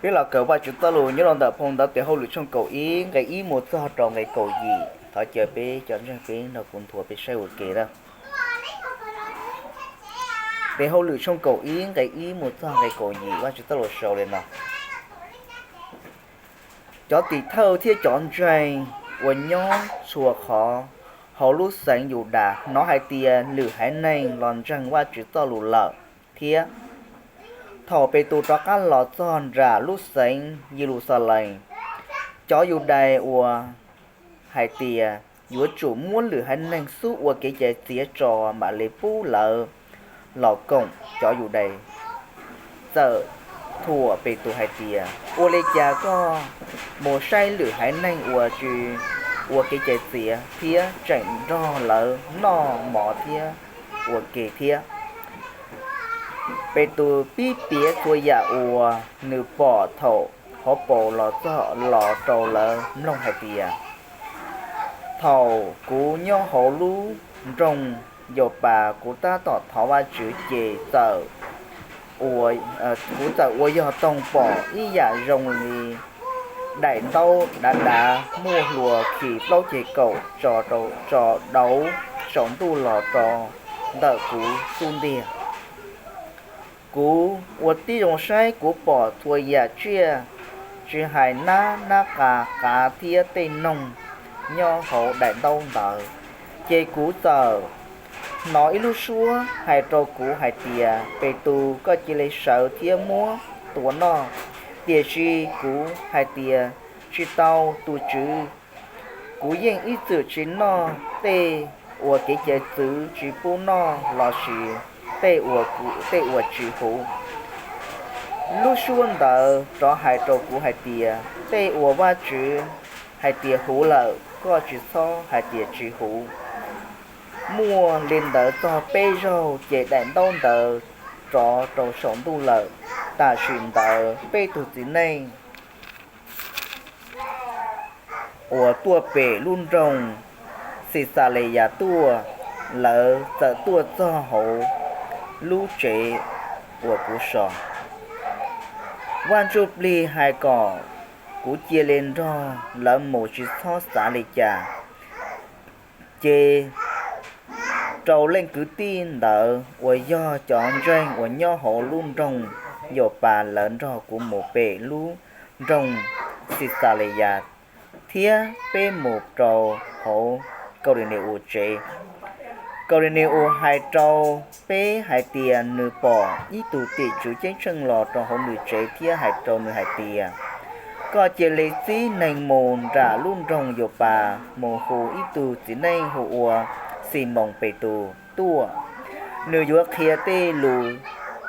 Peb los kawm Vajtswv txoj lus nyob rau ntawm phau ntawv Tes Hauj Lwm tshooj kaum ib nqe ib mus txog rau nqe kaum yim. Thov caw peb cov ntseeg peb nrog kuv nthuav peb saib ua ke na. Tes Hauj Lwm tshooj kaum ib nqe ib mus txog nqe kaum yim, Vajtswv txoj lus sau li no: Cov tim thawj thiab cov ntseeg uas nyob txhua qhov hauv lub xeev Yudas hnov hais tias lwm haiv neeg los ntseeg Vajtswv txoj lus lawm thiab. Thaum Petus rov qab los txog nram lub xeev Yeluxalees, cov Yudais uas hais tias yuav tsum muab lwm haiv neeg xub ua kev cai txiav tso mam li pub lawv los koom cov Yudais txawm thuam Petus hais tias, Ua li cas koj mus saib lwm haiv neeg uas tsis ua kev cai txiav thiab tseem nrog lawv noj mov thiab ua ke thiab? Petus pib piav txhua yam uas nws pom thaum hauv paus los txog los rau lawv mloog hais tias, Thaum kuv nyob hauv lub nroog Yaupas, kuv tab tom thov Vajtswv ces txawm, kuv txawm ua yog toog pom ib yam zoo li daim ntaub dav dav muaj hlua khi plaub ceg kaum tso dauv saum ntuj los rau ntawm kuv xub ntiag. Kuv ua tib zoo saib, kuv pom txhua yam tsiaj, tsis hais nab, nab qa, qav thiab tej noog nyob hauv daim ntaub ntawd. Ces kuv txawm hnov ib lub suab hais rau kuv hais tias, Petus, koj cia li sawv thiab muab tua noj. Tiam sis kuv hais tias, Tsis tau, tus Tswv, kuv yeej ib txwm tsis noj tej uas kev cai txwv tsis pub noj lossis tej uas tsis huv. Lub suab ntawd rov hais rau kuv hais tias, Tej uas Vajtswv hais tias huv lawm, koj tsis txhob hais tias tsis huv. Muaj li ntawd txog peb zaug ces daim ntaub ntawd rov rau saum ntuj lawm. Tam sim ntawd peb tug txiv neej uas tuaj pem lub nroog Xixaleyas tuaj, lawv txawm tuaj txog hauv lub tsev uas kuv so. Vaj Ntsujplig hais kom kuv cia li nrog lawv mus tsis txhob xav li cas. Ces rau leej kwv tij ntawd uas yog cov ntseeg uas nyob hauv lub nroog Yaupas, lawv nrog kuv mus pem lub nroog Xixaleyas, thiab peb mus rau hauv Kaulinius tsev. Kaulinius hais rau peb hais tias nws pom ib tug tim tswv ceeb tsheej los rau hauv nws tsev thiab hais rau nws hais tias, Koj cia li txib neeg mus nram lub nroog Yaupas mus hu ib tug txiv neej hu ua Ximoos Petus tuaj. Nws yuav qhia tej lus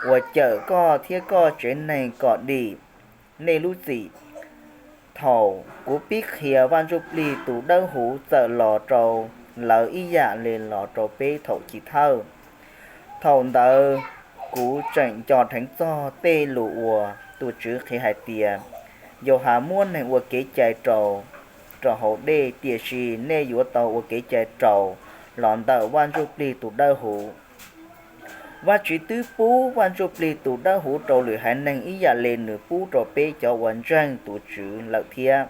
uas cawm koj thiab koj tsev neeg kom dim nej lub txim. Thaum kuv pib qhia, Vaj Ntsujplig tus Dawb Huv txawm los rau lawv ib yam li los rau peb thaum chiv thawj. Thaum ntawd kuv tseem nco dheev txog tej lus uas tus Tswv qhia hais tias, Yauhas muab neeg ua kev cai rau rau hauv dej, tiam sis nej yuav tau ua kev cai raus los ntawm Vaj Ntsujplig tus Dawb Huv. Vajtswv twb pub Vaj Ntsujplig tus Dawb Huv rau lwm haiv neeg ib yam li nws pub rau peb cov uas ntseeg tus Tswv lawm thiab.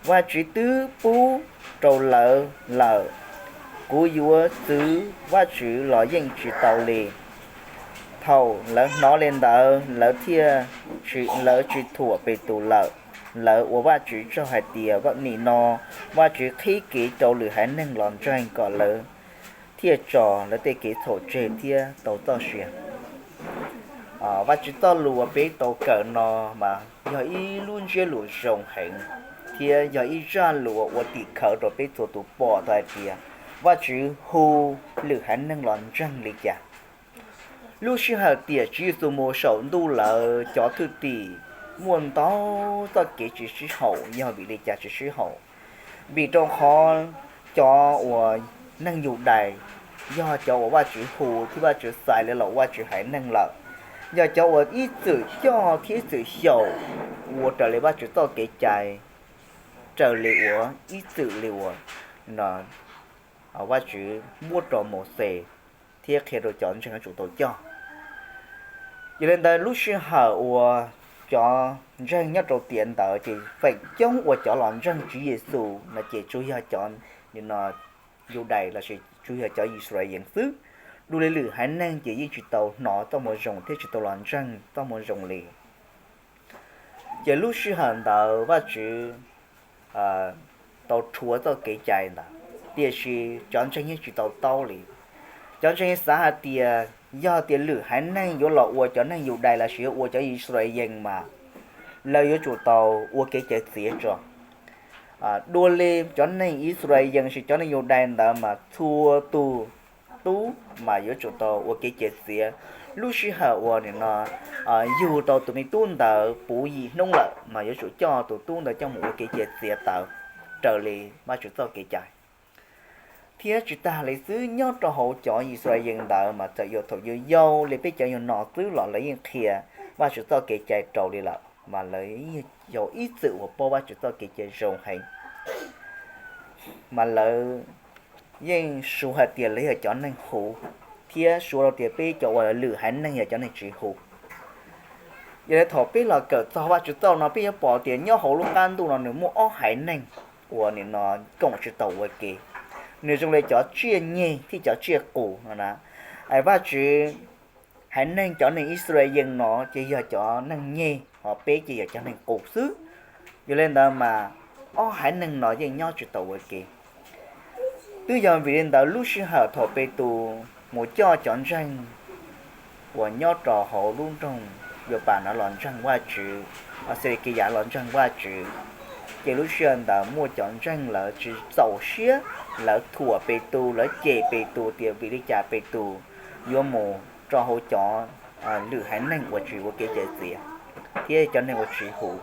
Vajtswv twb pub rau lawv lawm, kuv yuav txwv Vajtswv los yeej tsis tau li. Thaum lawv hnov li ntawd, lawv thiaj, lawv tsis thuam Petus lawm. Lawv ua Vajtswv tsaug hais tias, Nim no Vajtswv qhib kev rau lwm haiv neeg los ntseeg kom lawv thiaj tso lawv tej kev txhaum tseg thiab tau txoj sia. Vajtswv txoj lus uas peb tau kawm no mas yog ib lub ntsiab lus zoo heev, thiab yog ib zaj lus uas ua tim khawv rau peb txhua tus pom tau hais tias Vajtswv hu lwm haiv neeg los ntseeg li cas. Lub sij hawm tiam Tswv Yexus mus saum ntuj, lawv cov thwj tim muaj ntau txoj kev tsis sib haum. Yog vim li cas tsis sib haum? Vim rau qhov cov uas neeg Yudais yog cov uas Vajtswv hu thiab Vajtswv xaiv lawv los ua Vajtswv haiv neeg lawm, yog cov uas ib txwm coj thiab ib txwm xyaum ua raws li Vajtswv txoj kev cai raws li uas ib txwm li uas Vajtswv muab rau Mauxes thiab qhia rau cov ntseeg yuav tsum tau coj. Yog li ntawd, lub sij hawm uas cov ntseeg nyob rau tiam ntawd ces feem coob uas cov los ntseeg Tswv Yexus no ces tsuas yog cov, nim no, Yudais lossis tsuas yog cov Yixalayees xwb. Dua li lwm haiv neeg ces yeej tsis tau hnov txoj moo zoo thiab tsis tau los ntseeg txoj moo zoo li. Ces lub sij hawm ntawd Vajtswv tau rhuav txoj kev cai ntawd, tiam sis cov ntseeg yeej tsis tau taub li. Cov ntseeg yeej xav hais tias yog tias lwm haiv neeg yuav los ua cov neeg Yudais lossis yuav ua cov Yixalayees mas lawv yuav tsum tau ua kev cai txiav tso. Dua li cov neeg Yixalayees lossis cov neeg Yudais ntawd mas txhua tus tub mas yuav tsum tau ua kev cai txiav. Lub sij hawm uas nim no yug tau tus me tub ntawd puv yim hnub lawm mas yuav tsum coj tus tub ntawd coj mus ua kev cai txiav tawv raws li Vajtswv txoj kev cai. Thiab tsis tas li xwb, nyob rau hauv cov Yixalayees ntawd mas txawm yuav thaum yau yau li peb cov yau no xwb los lawv yeej qhia Vajtswv txoj kev cai raus li lawm, mas lawv yog ib txwm uas paub Vajtswv txoj kev cai zoo heev. Mas lawv yeej suav hais tias lawv yog cov neeg huv, thiab suav rau tias peb cov uas lwm haiv neeg yog cov neeg tsis huv. Yog li thaum peb los kawm txog Vajtswv txoj lus no peb yuav pom tias nyob hauv lub qab ntuj no nws muaj ob haiv neeg uas nim no koom tsis tau ua ke. Nws zoo li cov tsiaj nyeg thiab cov tsiaj qus no na. Vajtswv haiv neeg cov neeg Yixalayees no ces yog cov neeg nyeg, ho peb ces yog cov neeg qus xwb. Yog li ntawd mas ob haiv neeg no yeej nyob tsis tau ua ke. Twb yog vim li ntawd lub sij hawm thaum Petus mus coj cov ntseeg uas nyob rau hauv lub nroog Yaupas no los ntseeg Vajtswv, Xelekiyas los ntseeg Vajtswv, ces lub sij hawm ntawd muaj cov ntseeg lawv tsis txaus siab, lawv thuam Petus, lawv cem Petus tias vim li cas Petus yuav mus rau hauv cov lwm haiv neeg uas tsis ua kev cai txiav thiab cov neeg uas tsis huv.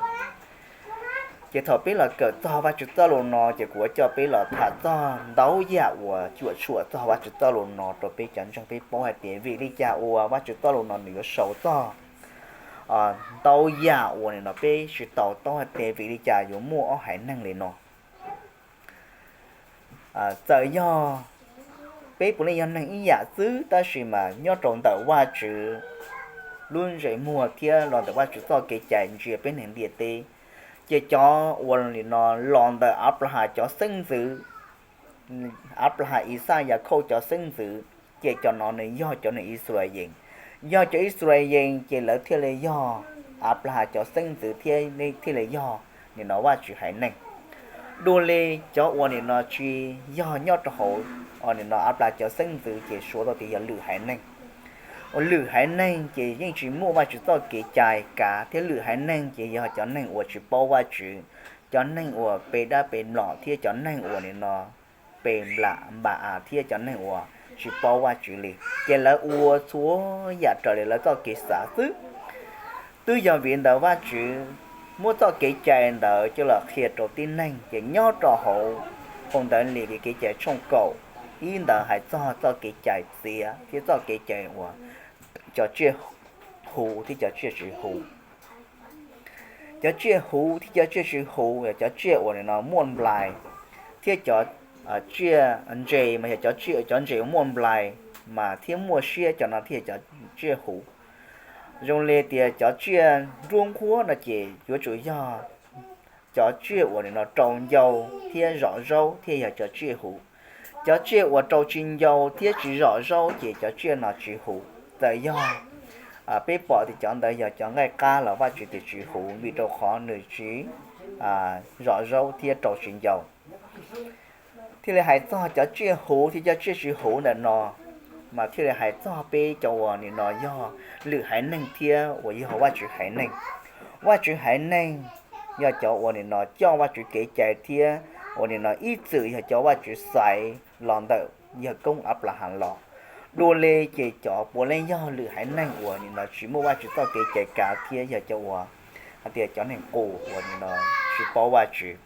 Ces thaum peb los kawm txog Vajtswv txoj lus no ces kuv yuav coj peb los tham txog ntau yam uas cuam tshuam txog Vajtswv txoj lus no rau peb cov ntseeg peb paub hais tias vim li cas uas Vajtswv txoj lus no nws yuav sau txog ntau yam uas nim no peb tsis tau taub hais tias vim li cas yuav muaj ob haiv neeg li no. Txawm yog peb puav leej yog neeg ib yam xwb tab sis mas nyob rau ntawm Vajtswv lub ntsej muag thiab los ntawm Vajtswv txoj kev cai ntsia peb neeg ntiaj teb, ces cov uas nim no los ntawm Anplahas cov xeeb ntxwv, Anplahas, Ixaj, Yakhauj cov xeeb ntxwv, ces cov no nws yog cov neeg Yixalayees. Yog cov Yixalayees ces lawv thiaj li yog Anplahas cov xeeb ntxwv thiab thiaj li yog nim no Vajtswv haiv neeg. Dua li cov uas nim no tsis yog nyob rau hauv nim no Anplahas cov xeeb ntxwv ces suav tau tias yog lwm haiv neeg. Uas lwm haiv neeg ces yeej tsis muaj Vajtswv txoj kev cai kav thiab lwm haiv neeg ces yog cov neeg uas tsis paub Vajtswv, cov neeg uas pe dab pe mlom thiab cov neeg uas nim no pe nplam npam av thiab cov neeg uas tsis paub Vajtswv li, ces lawv ua txhua yam raws li lawv txoj kev xav xwb. Twb yog vim ntawd Vajtswv muab txoj kev cai ntawd coj los qhia rau tib neeg, ces nyob rau hauv phau ntawv Levis kev cai tshooj kaum ib ntawd hais txog txoj kev cai txiav thiab txoj kev cai uas cov tsiaj huv thiab cov tsiaj tsis huv. Cov tsiaj huv thiab cov tsiaj tsis huv yog cov tsiaj uas nim no muaj nplai, thiab cov tsiaj ntses mas yog cov tsiaj, cov ntses uas muaj nplai mas thiab muaj siab, cov no thiaj cov tsiaj huv. Zoo li tias cov tsiaj nruab nqhuab no ces yuav tsum yog cov tsiaj uas nim no rau ncau thiab zom zaub thiaj yog cov tsiaj huv. Cov tsiaj uas rau tsis ncau thiab tsis zom zaub ces cov tsiaj no tsis huv. Txawm yog peb pom tias cov ntawd yog cov nqaij qab los Vajtswv tias tsis huv vim rau qhov nws tsis zom zaub thiab rau tsis ncau. Thiaj li hais txog cov tsiaj huv thiab cov tsiaj tsis huv ntawm no, mas thiaj li hais txog peb cov uas nim no yog lwm haiv neeg thiab uas yog Vajtswv haiv neeg. Vajtswv haiv neeg yog cov uas nim no coj Vajtswv kev cai thiab uas nim no ib txwm yog cov Vajtswv xaiv los ntawm yawg koob Anplahas los. Dua li ces cov puav leej yog lwm haiv neeg uas nim no tsis muaj Vajtswv txoj kev cai kav thiab yog cov uas hais tias cov neeg qus uas nim no tsis paub Vajtswv.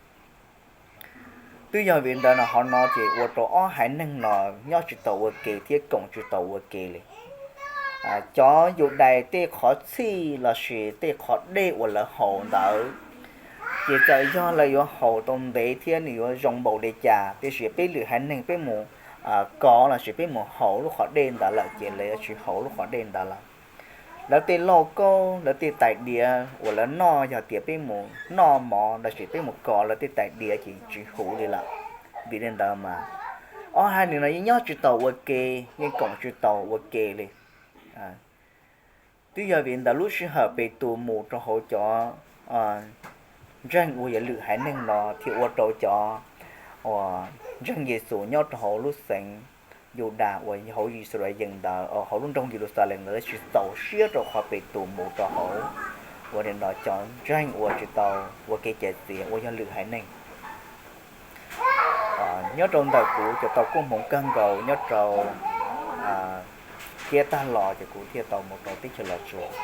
Twb yog vim ntawd no qhov no ces ua rau ob haiv neeg no nyob tsis tau ua ke thiab koom tsis tau ua ke li. Cov Yudais tej qhov txhij lossis tej qhov dej uas lawv haus ntawd, ces txawm yog lawv yuav haus tau ntev thiab nws yuav zoo npaum li cas, tiam sis peb lwm haiv neeg peb mus kov lossis peb mus haus lub qhov dej ntawd lawm ces lawv yuav tsis haus lub qhov dej ntawd lawm. lawv tej lauj kaub, lawv tej tais diav uas lawv noj, yog tias peb mus noj mov lossis peb mus kov lawv tej tais diav ces tsis huv li lawm. Vim li ntawd mas ob haiv neeg no yeej nyob tsis tau ua ke, yeej koom tsis tau ua ke li. Twb yog vim ntawd lub sij hawm Petus mus rau hauv cov ntseeg uas yog lwm haiv neeg no thiaj ua rau cov uas ntseeg Yexus nyob rau hauv lub xeev Yudas uas hauv Yixalayees ntawd, hauv lub nroog Yeluxalees ntawd tsis txaus siab rau qhov Petus mus rau hauv. Ua li no cov ntseeg uas tsis tau ua kev cai txiav uas yog lwm haiv neeg nyob rau ntawm kuv cov tau koob hmoov kawg nkaus nyob rau tiam tag los ces kuv thiaj tau mus rau teb chaws Los Tsuas.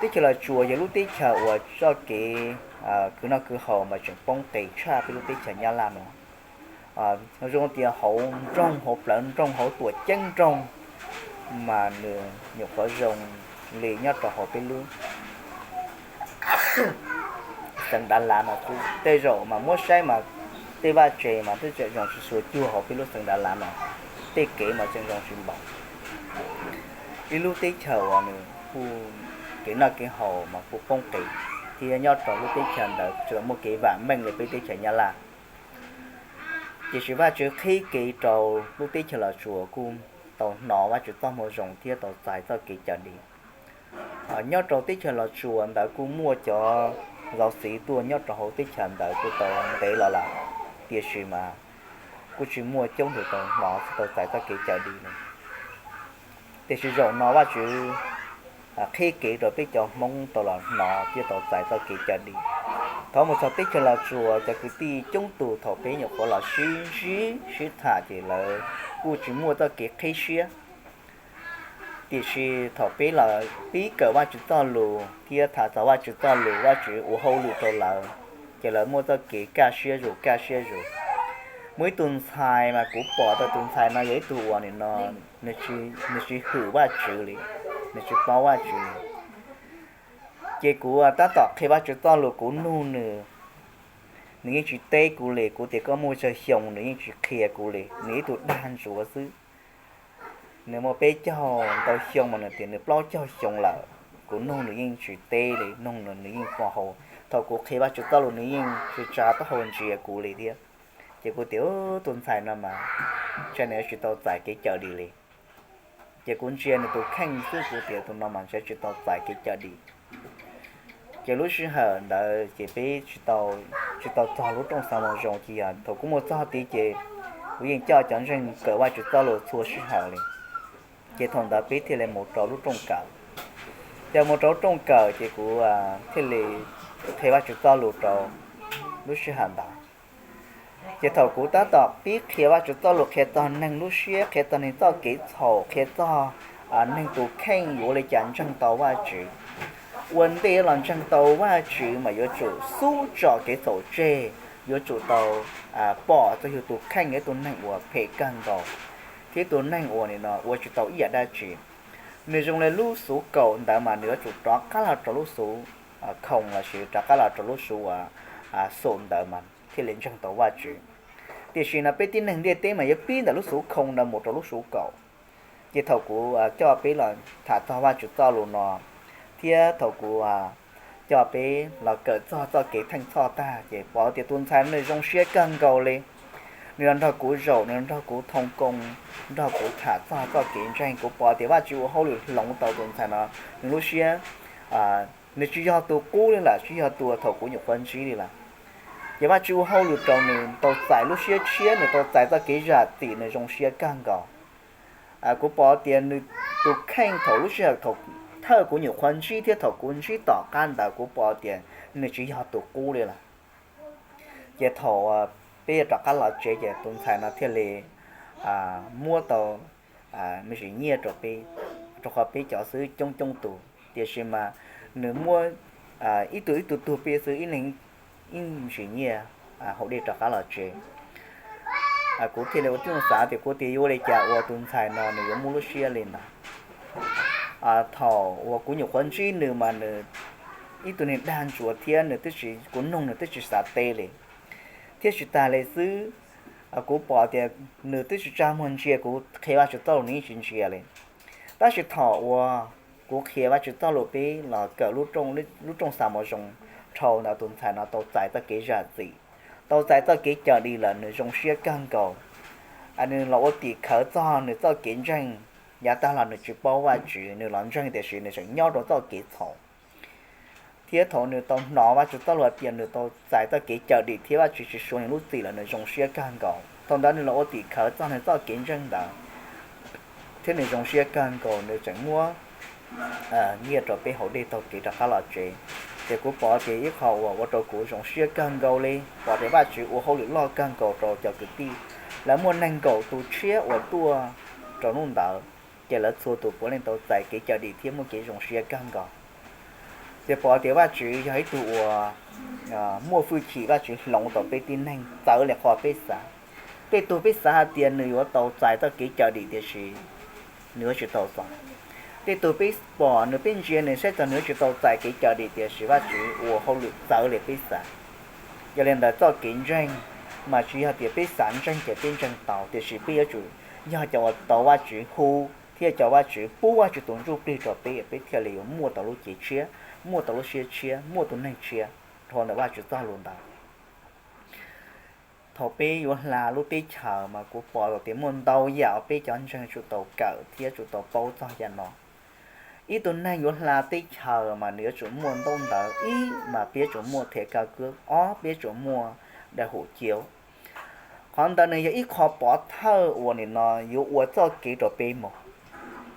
Teb chaws Los Tsuas yog lub teb chaws uas txoj kev khwv noj khwv haus mas tseem poob qes tshaj peb lub teb chaws Nyab Laj no. Zoo tias hauv nroog, hauv plawv nroog, hauv tuam ceeb nroog mas nws nyuam qhuav zoo li nyob rau hauv peb lub xeev Dav Lav no xwb. Tej zaum mas muab saib mas tej vaj tse mas twb tseem zoo tsis tshua cuag hauv peb lub xeev Dav Lav no. Tej kev mas tseem zoo tsis npaum. Ib lub teb chaws uas nws kuj kev noj kev haus mas kuj poob qes, thiab nyob rau lub teb chaws ntawd tsis tau muaj kev vam meej li peb teb chaws Nyab Laj. Tiam sis Vajtswv qhib kev rau lub teb chaws Los Tsuas kuj tau hnov Vajtswv txoj moo zoo thiab tau txais txoj kev cawm dim. Nyob rau teb chaws Los Tsuas ntawd kuj muaj cov zauv txiv tuaj nyob rau hauv teb chaws ntawd kuj tau ntev los lawm, tiam sis mas kuj tsis muaj coob tus tau hnov thiab tau txais txoj kev cawm dim li. Tiam sis zaum no Vajtswv qhib kev rau peb cov Hmoob tau los hnov thiab tau txais txoj kev cawm dim. Thaum mus txog teb chaws Los Tsuas cov kwv tij coob tus thaum peb nyuam qhuav los sib ntsib sib tham ces lawv kuj tsis muaj txoj kev qhib siab. Tiam sis thaum peb los pib kawm Vajtswv txoj lus thiab tham txog Vajtswv txoj lus, Vajtswv ua hauj lwm rau lawv, ces lawv muaj txoj kev kaj siab zus kaj siab zus. Muaj ib tug ntxhais mas kuv pom tau tus ntxhais no yog ib tug uas nim no nws tsis hwm Vajtswv li, nws tsis paub Vajtswv li. Ces kuv tab tom qhia Vajtswv txoj lus kuv nug nws, nws yeej tsis teb kuv li. Kuv tias koj muaj tsawg xyoo, nws yeej tsis qhia kuv li, nws ib tug dag ntsuav xwb. Nws muaj peb caug ntau xyoo mas nws tias nws plaub caug xyoo lawm. Kuv nug nws yeej tsis teb li, nug nws yeej pom hau. Thaum kuv qhia Vajtswv txoj lus nws yeej tsis tsa taub hau ntsia kuv li thiab. Ces kuv tias tus ntxhais no mas ntshe nws yuav tsis tau txais kev cawm dim li. Ces kuv ntsia nws tus kheej xwb kuv tias tus no mas ntshe tsis tau txais kev cawm dim. Ces lub sij hawm ntawd ces peb tsis tau txog lub rooj Xav Moo Zoo, ces yog thaum kuv mus txog tid ces kuv yeej coj cov ntseeg kawm Vajtswv txoj lus txhua sij hawm li. Ces thaum ntawd peb thiaj li mus rau lub rooj kawm. Ces mus rau lub rooj kawm ces kuv thiaj li qhia Vajtswv txoj lus rau lub sij hawm ntawd. Ces thaum kuv tab tom pib qhia Vajtswv txoj lus, qhia txog neeg lub siab, qhia txog neeg txoj kev txhaum, qhia txog neeg tus kheej yuav ua li cas ntseeg tau Vajtswv. Ua ntej los ntseeg tau Vajtswv mas yuav tsum xub tso kev txhaum tseg, yuav tsum tau pom txog yus tus kheej yog ib tug neeg uas phem kawg nkaus, thiab tus neeg uas nim no ua tsis tau ib yam dab tsi. Nws zoo li lub xuv kaum ntawd mas nws yuav tsum rov qab los rau lub xuv khoom lossis rov qab los rau lub xuv uas xum ntawd mas thiaj li ntseeg tau Vajtswv. Tiam sis no peb tib neeg ntiaj teb mas yuav pib ntawm lub xuv khoom ntawd mus rau lub xuv kaum. Ces thaum kuv coj peb los tham txog Vajtswv txoj lus no, thiab thaum kuv coj peb los kawm txog txoj kev theej txhoj tag ces pom tias tus ntxhais no nws zoo siab kawg nkaus li. Nws los nrog kuv zaum, nws los nrog kuv thoo koo, nrog kuv tham txog txoj kev ntseeg. Kuv pom tias Vajtswv ua hauj lwm hloov tau tus ntxhais no, nws lub siab, nws tsis yog tus qub li lawm, tsis yog tus thaum kuv nyuam qhuav ntsib li lawm. Ces Vajtswv ua hauj lwm rau nws tau txais lub siab tshiab, nws tau txais txoj kev zam txim, nws zoo siab kawg nkaus. Kuv pom tias nws tus kheej thaum lub sij hawm thaum thawj kuv nyuam qhuav ntsib thiab thaum kuv ntsib tom qab ntawd kuv pom tias nws tsis yog tus qub li lawm. Ces thaum peb yuav rov qab los tsev ces tus ntxhais no thiaj li muab tau me ntsis nyiaj rau peb, rau qhov peb cov xwb coob coob tus, tiam sis mas nws muab ib tug ib tug tug peb xwb ib leeg ib ntsis nyiaj haus dej rov qab los tsev. Kuv thiaj li ua tib xav tias kuv tias yuav ua li cas ua tus ntxhais no nws yuav muaj lub siab li ntawd. Thaum uas kuv nyuam qhuav ntsib nws mas nws ib tug neeg dag ntsuav thiab nws twb tsis, kuv nug nws twb tsis xav teb li. Thiab tsis tas li xwb, kuv pom tias nws twb tsis tsa muag ntsia kuv qhia Vajtswv txoj lus nws yeej tsis ntsia li. Tab sis thaum uas Kuv qhia Vajtswv txoj lus peb los kawm lub rooj xa mov zoo dhau ntawd tus ntxhais no tau txais txoj kev zam txim, tau txais txoj kev cawm dim lawm nws zoo siab kawg nkaus. Nws los ua tim khawv txog nws txoj kev ntseeg, yav tag los nws tsis paub Vajtswv, nws los ntseeg tiam sis nws tseem nyob rau txoj kev txhaum. Thiab thaum nws tau hnov Vajtswv txoj lus hais tias nws tau txais txoj kev cawm dim thiab Vajtswv tsis suav nws lub txim lawm nws zoo siab kawg nkaus. Thaum ntawd nws los ua tim khawv txog nws txoj kev ntseeg ntawd, thiab nws zoo siab kawg nkaus, nws tseem muab nyiaj rau peb haus dej taug kev rov qab los tsev. Ces kuv pom tias ib qho uas ua rau kuv zoo siab kawg nkaus li, pom tias Vajtswv ua hauj lwm loj kawg nkaus rau cov kwv tij. Lawv muaj nees nkaum tus tshiab uas tuaj rau hnub ntawd, ces lawv txhua tus puav leej tau txais kev cawm dim thiab muaj kev zoo siab kawg nkaus. Ces pom tias Vajtswv yog ib tug uas muaj hwj chim, Vajtswv hloov tau peb tib neeg txawv li qhov peb xav. Tej tug peb xav hais tias nws yuav tau txais txoj kev cawm dim tiam sis nws yuav tsis tau txais. Tej tug peb pom nws, peb ntsia nws saib txog nws yuav tsis tau txais kev cawm dim tiam sis Vajtswv ua hauj lwm txawv li peb xav. Yog li ntawd txoj kev ntseeg mas tsis yog tias peb xav ntseeg ces peb ntseeg tau, tiam sis peb yuav tsum yog cov uas tau Vajtswv hu thiab cov Vajtswv pub Vajtswv tus ntsuj plig rau peb, peb thiaj li yuav muaj tau lub cev tshiab, muaj tau lub siab tshiab, muaj tus neeg tshiab dhau ntawm Vajtswv txoj lus ntawd. Thaum peb yuav hla lub teb chaws mas kuv pom tias muaj ntau yam uas peb cov ntseeg tsum tau kawm thiab tsum tau paub txog yam no. Ib tug neeg yuav hla teb chaws mas nws yuav tsum muaj ntaub ntawv, ib mas peb yuav tsum muaj thẻ căn cước, ob peb yuav tsum muaj đại hộ chiếu. Qhov ntawd nws yog ib qho pov thawj uas nim no yuav ua txoj kev rau peb mus.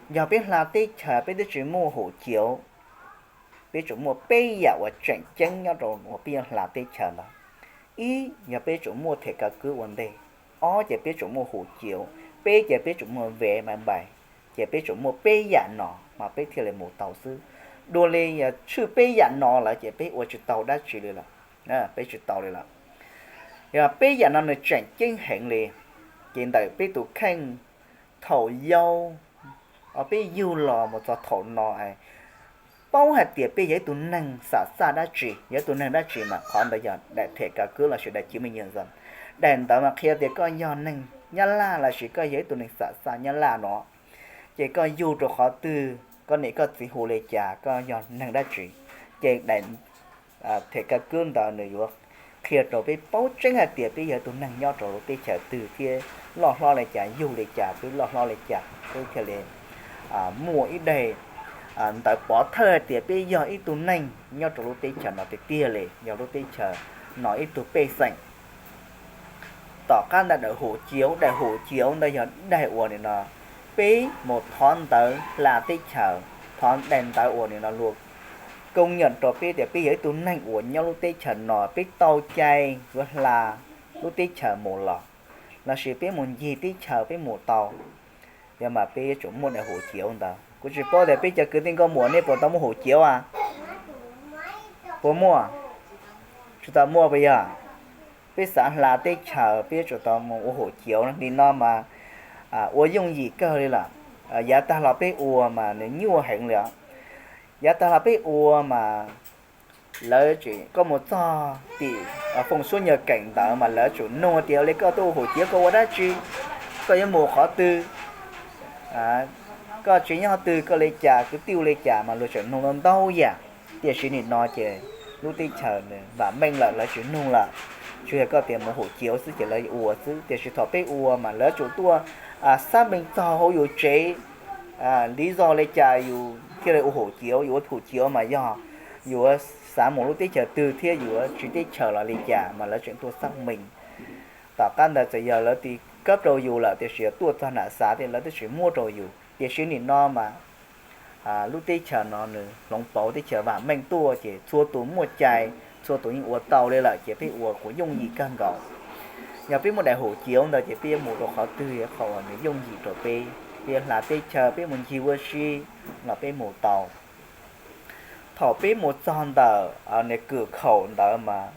Yog peb hla teb chaws peb twb tsis muaj hộ chiếu, peb tsum muaj peb yam uas tseem ceeb nyob rau uas peb yuav hla teb chaws ntawd. Ib, yog peb tsum muaj thẻ căn cước ua ntej. Ob, ces peb tsum muaj hộ chiếu. Peb, ces peb tsum muaj vé máy bay. Ces peb tsum muaj peb yam no mas peb thiaj li mus tau xwb. Dua li yog tshwj peb yam no lawm ces peb ua tsis tau dab tsi li lawm, peb tsis tau li lawm. Yog peb yam no nws tseem ceeb heev li, ces ntawm peb tus kheej thaum yau, peb yug los mus txog thaum no, paub hais tias peb yog ib tug neeg xam xaj dab tsi, yog ib tug neeg dab tsi mas qhov ntawd yog daim thẻ căn cước lossis daim chứng minh nhân dân. Daim ntawd mas qhia tias koj yog neeg Nyab Laj lossis koj yog ib tug neeg xam xaj Nyab Laj no. Ces koj yug rau qhov twg, koj niam koj txiv hu li cas, koj yog neeg dab tsi, ces daim thẻ căn cước ntawd nws yuav qhia rau peb paub tseeb hais tias peb yog ib tug neeg nyob rau lub teb chaws twg thiab loj hlob li cas, yug li cas, peb loj hlob li cas, peb thiaj li muaj ib daim ntawv pov thawj hais tias peb yog ib tug neeg nyob rau lub teb chaws no tiag tiag li, yog lub teb chaws no ib tug pej xeem. Tom qab ntawd daim hum ciav, daim hum ciav ntawd yog daim uas nim no peb mus thov ntawv hla teb chaws, thov daim ntawv uas nim no luag công nhận rau peb tias peb yog ib tug neeg uas nyob lub teb chaws no, peb tau cai yuav hla lub teb chaws mus los, lossis peb mus ncig teb chaws peb mus tau. Yog mas peb yuav tsum muaj daim hum ciav ntawd. Kuv tsis paub tias peb cov kwv tij nkauj muam nej puas tau muaj hum ciav a? Puas muaj? Tsis tau muaj puas yog? Peb xav hla teb chaws peb yuav tsum tau mus ua hum ciav. Nim no mas ua yooj yim kawg li lawm. Yav tag los peb ua mas nws nyuaj heev li os. Yav tag los peb ua mas lawv, koj mus txog tim Phong Suab Nhật Cảnh ntawd mas lawv tsum nug tias li koj tuaj ua hum ciav koj ua dab tsi, koj yuav mus qhov twg, koj tsev nyob twg, koj li cas, kwv tij ua li cas mas luag tseem nug ntau ntau yam. Tiam sis nim no ces lub teb chaws nws vam meej lawm, lawv tsis nug lawm. Tsuas yog koj tias mus hum ciav xwb ces lawv ua xwb. Tiam sis thaum peb ua mas lawv tsum tuaj xác minh txog hauv yus tsev, lý do li cas yus thiaj li ua hum ciav, yus ua hum ciav mas yog yuav xav mus lub teb chaws twg thiab yuav tsiv teb chaws los li cas mas lawv tseem tuaj xác minh. Tom qab ntawd txawm yog lawv ti cấp rau yus lawm tiam sis tuaj txog nram xav tias lawv twb tsis muab rau yus. Tiam sis nim no mas lub teb chaws no nws hloov pauv teb chaws vam meej tuaj ces txhua tus muaj cai, txhua tus yeej ua tau li lawm ces peb ua kuj yooj yim kawg nkaus. Yog peb muaj daim hum ciav ntawd ces peb yuav mus rau qhov twg yog qhov uas nws yooj yim rau peb, peb yuav hla teb chaws, peb mus ncig ua si los peb mus tau. Thaum peb mus txog ntawm nws kws khaum ntawd mas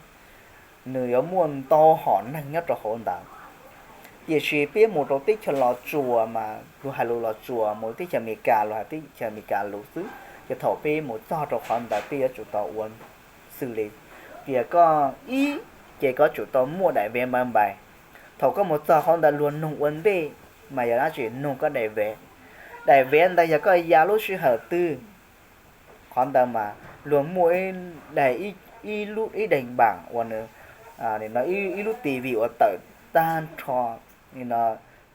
nws yuav muaj ntau hom neeg nyob rau hauv ntawd. Tiam sis peb mus rau teb chaws Los Tsuas mas luag hais lus Los Tsuas, mus teb chaws Amelikas luag hais teb chaws Amelikas lus xwb. Ces thaum peb mus txog rau qhov ntawd peb yuav tsum tau ua xws li tias koj ib, ces koj tsum tau muaj daim vé máy bay. Thaum koj mus txog qhov ntawd luag nug ua ntej mas yog dab tsi? Nug koj daim vé. Daim vé ntawd yog koj ya lub sij hawm twg Qhov ntawd mas luag muaj ib daim, ib lub, ib daim npaam uas nws, nim no ib lub TV uas tawm tag nrho nim no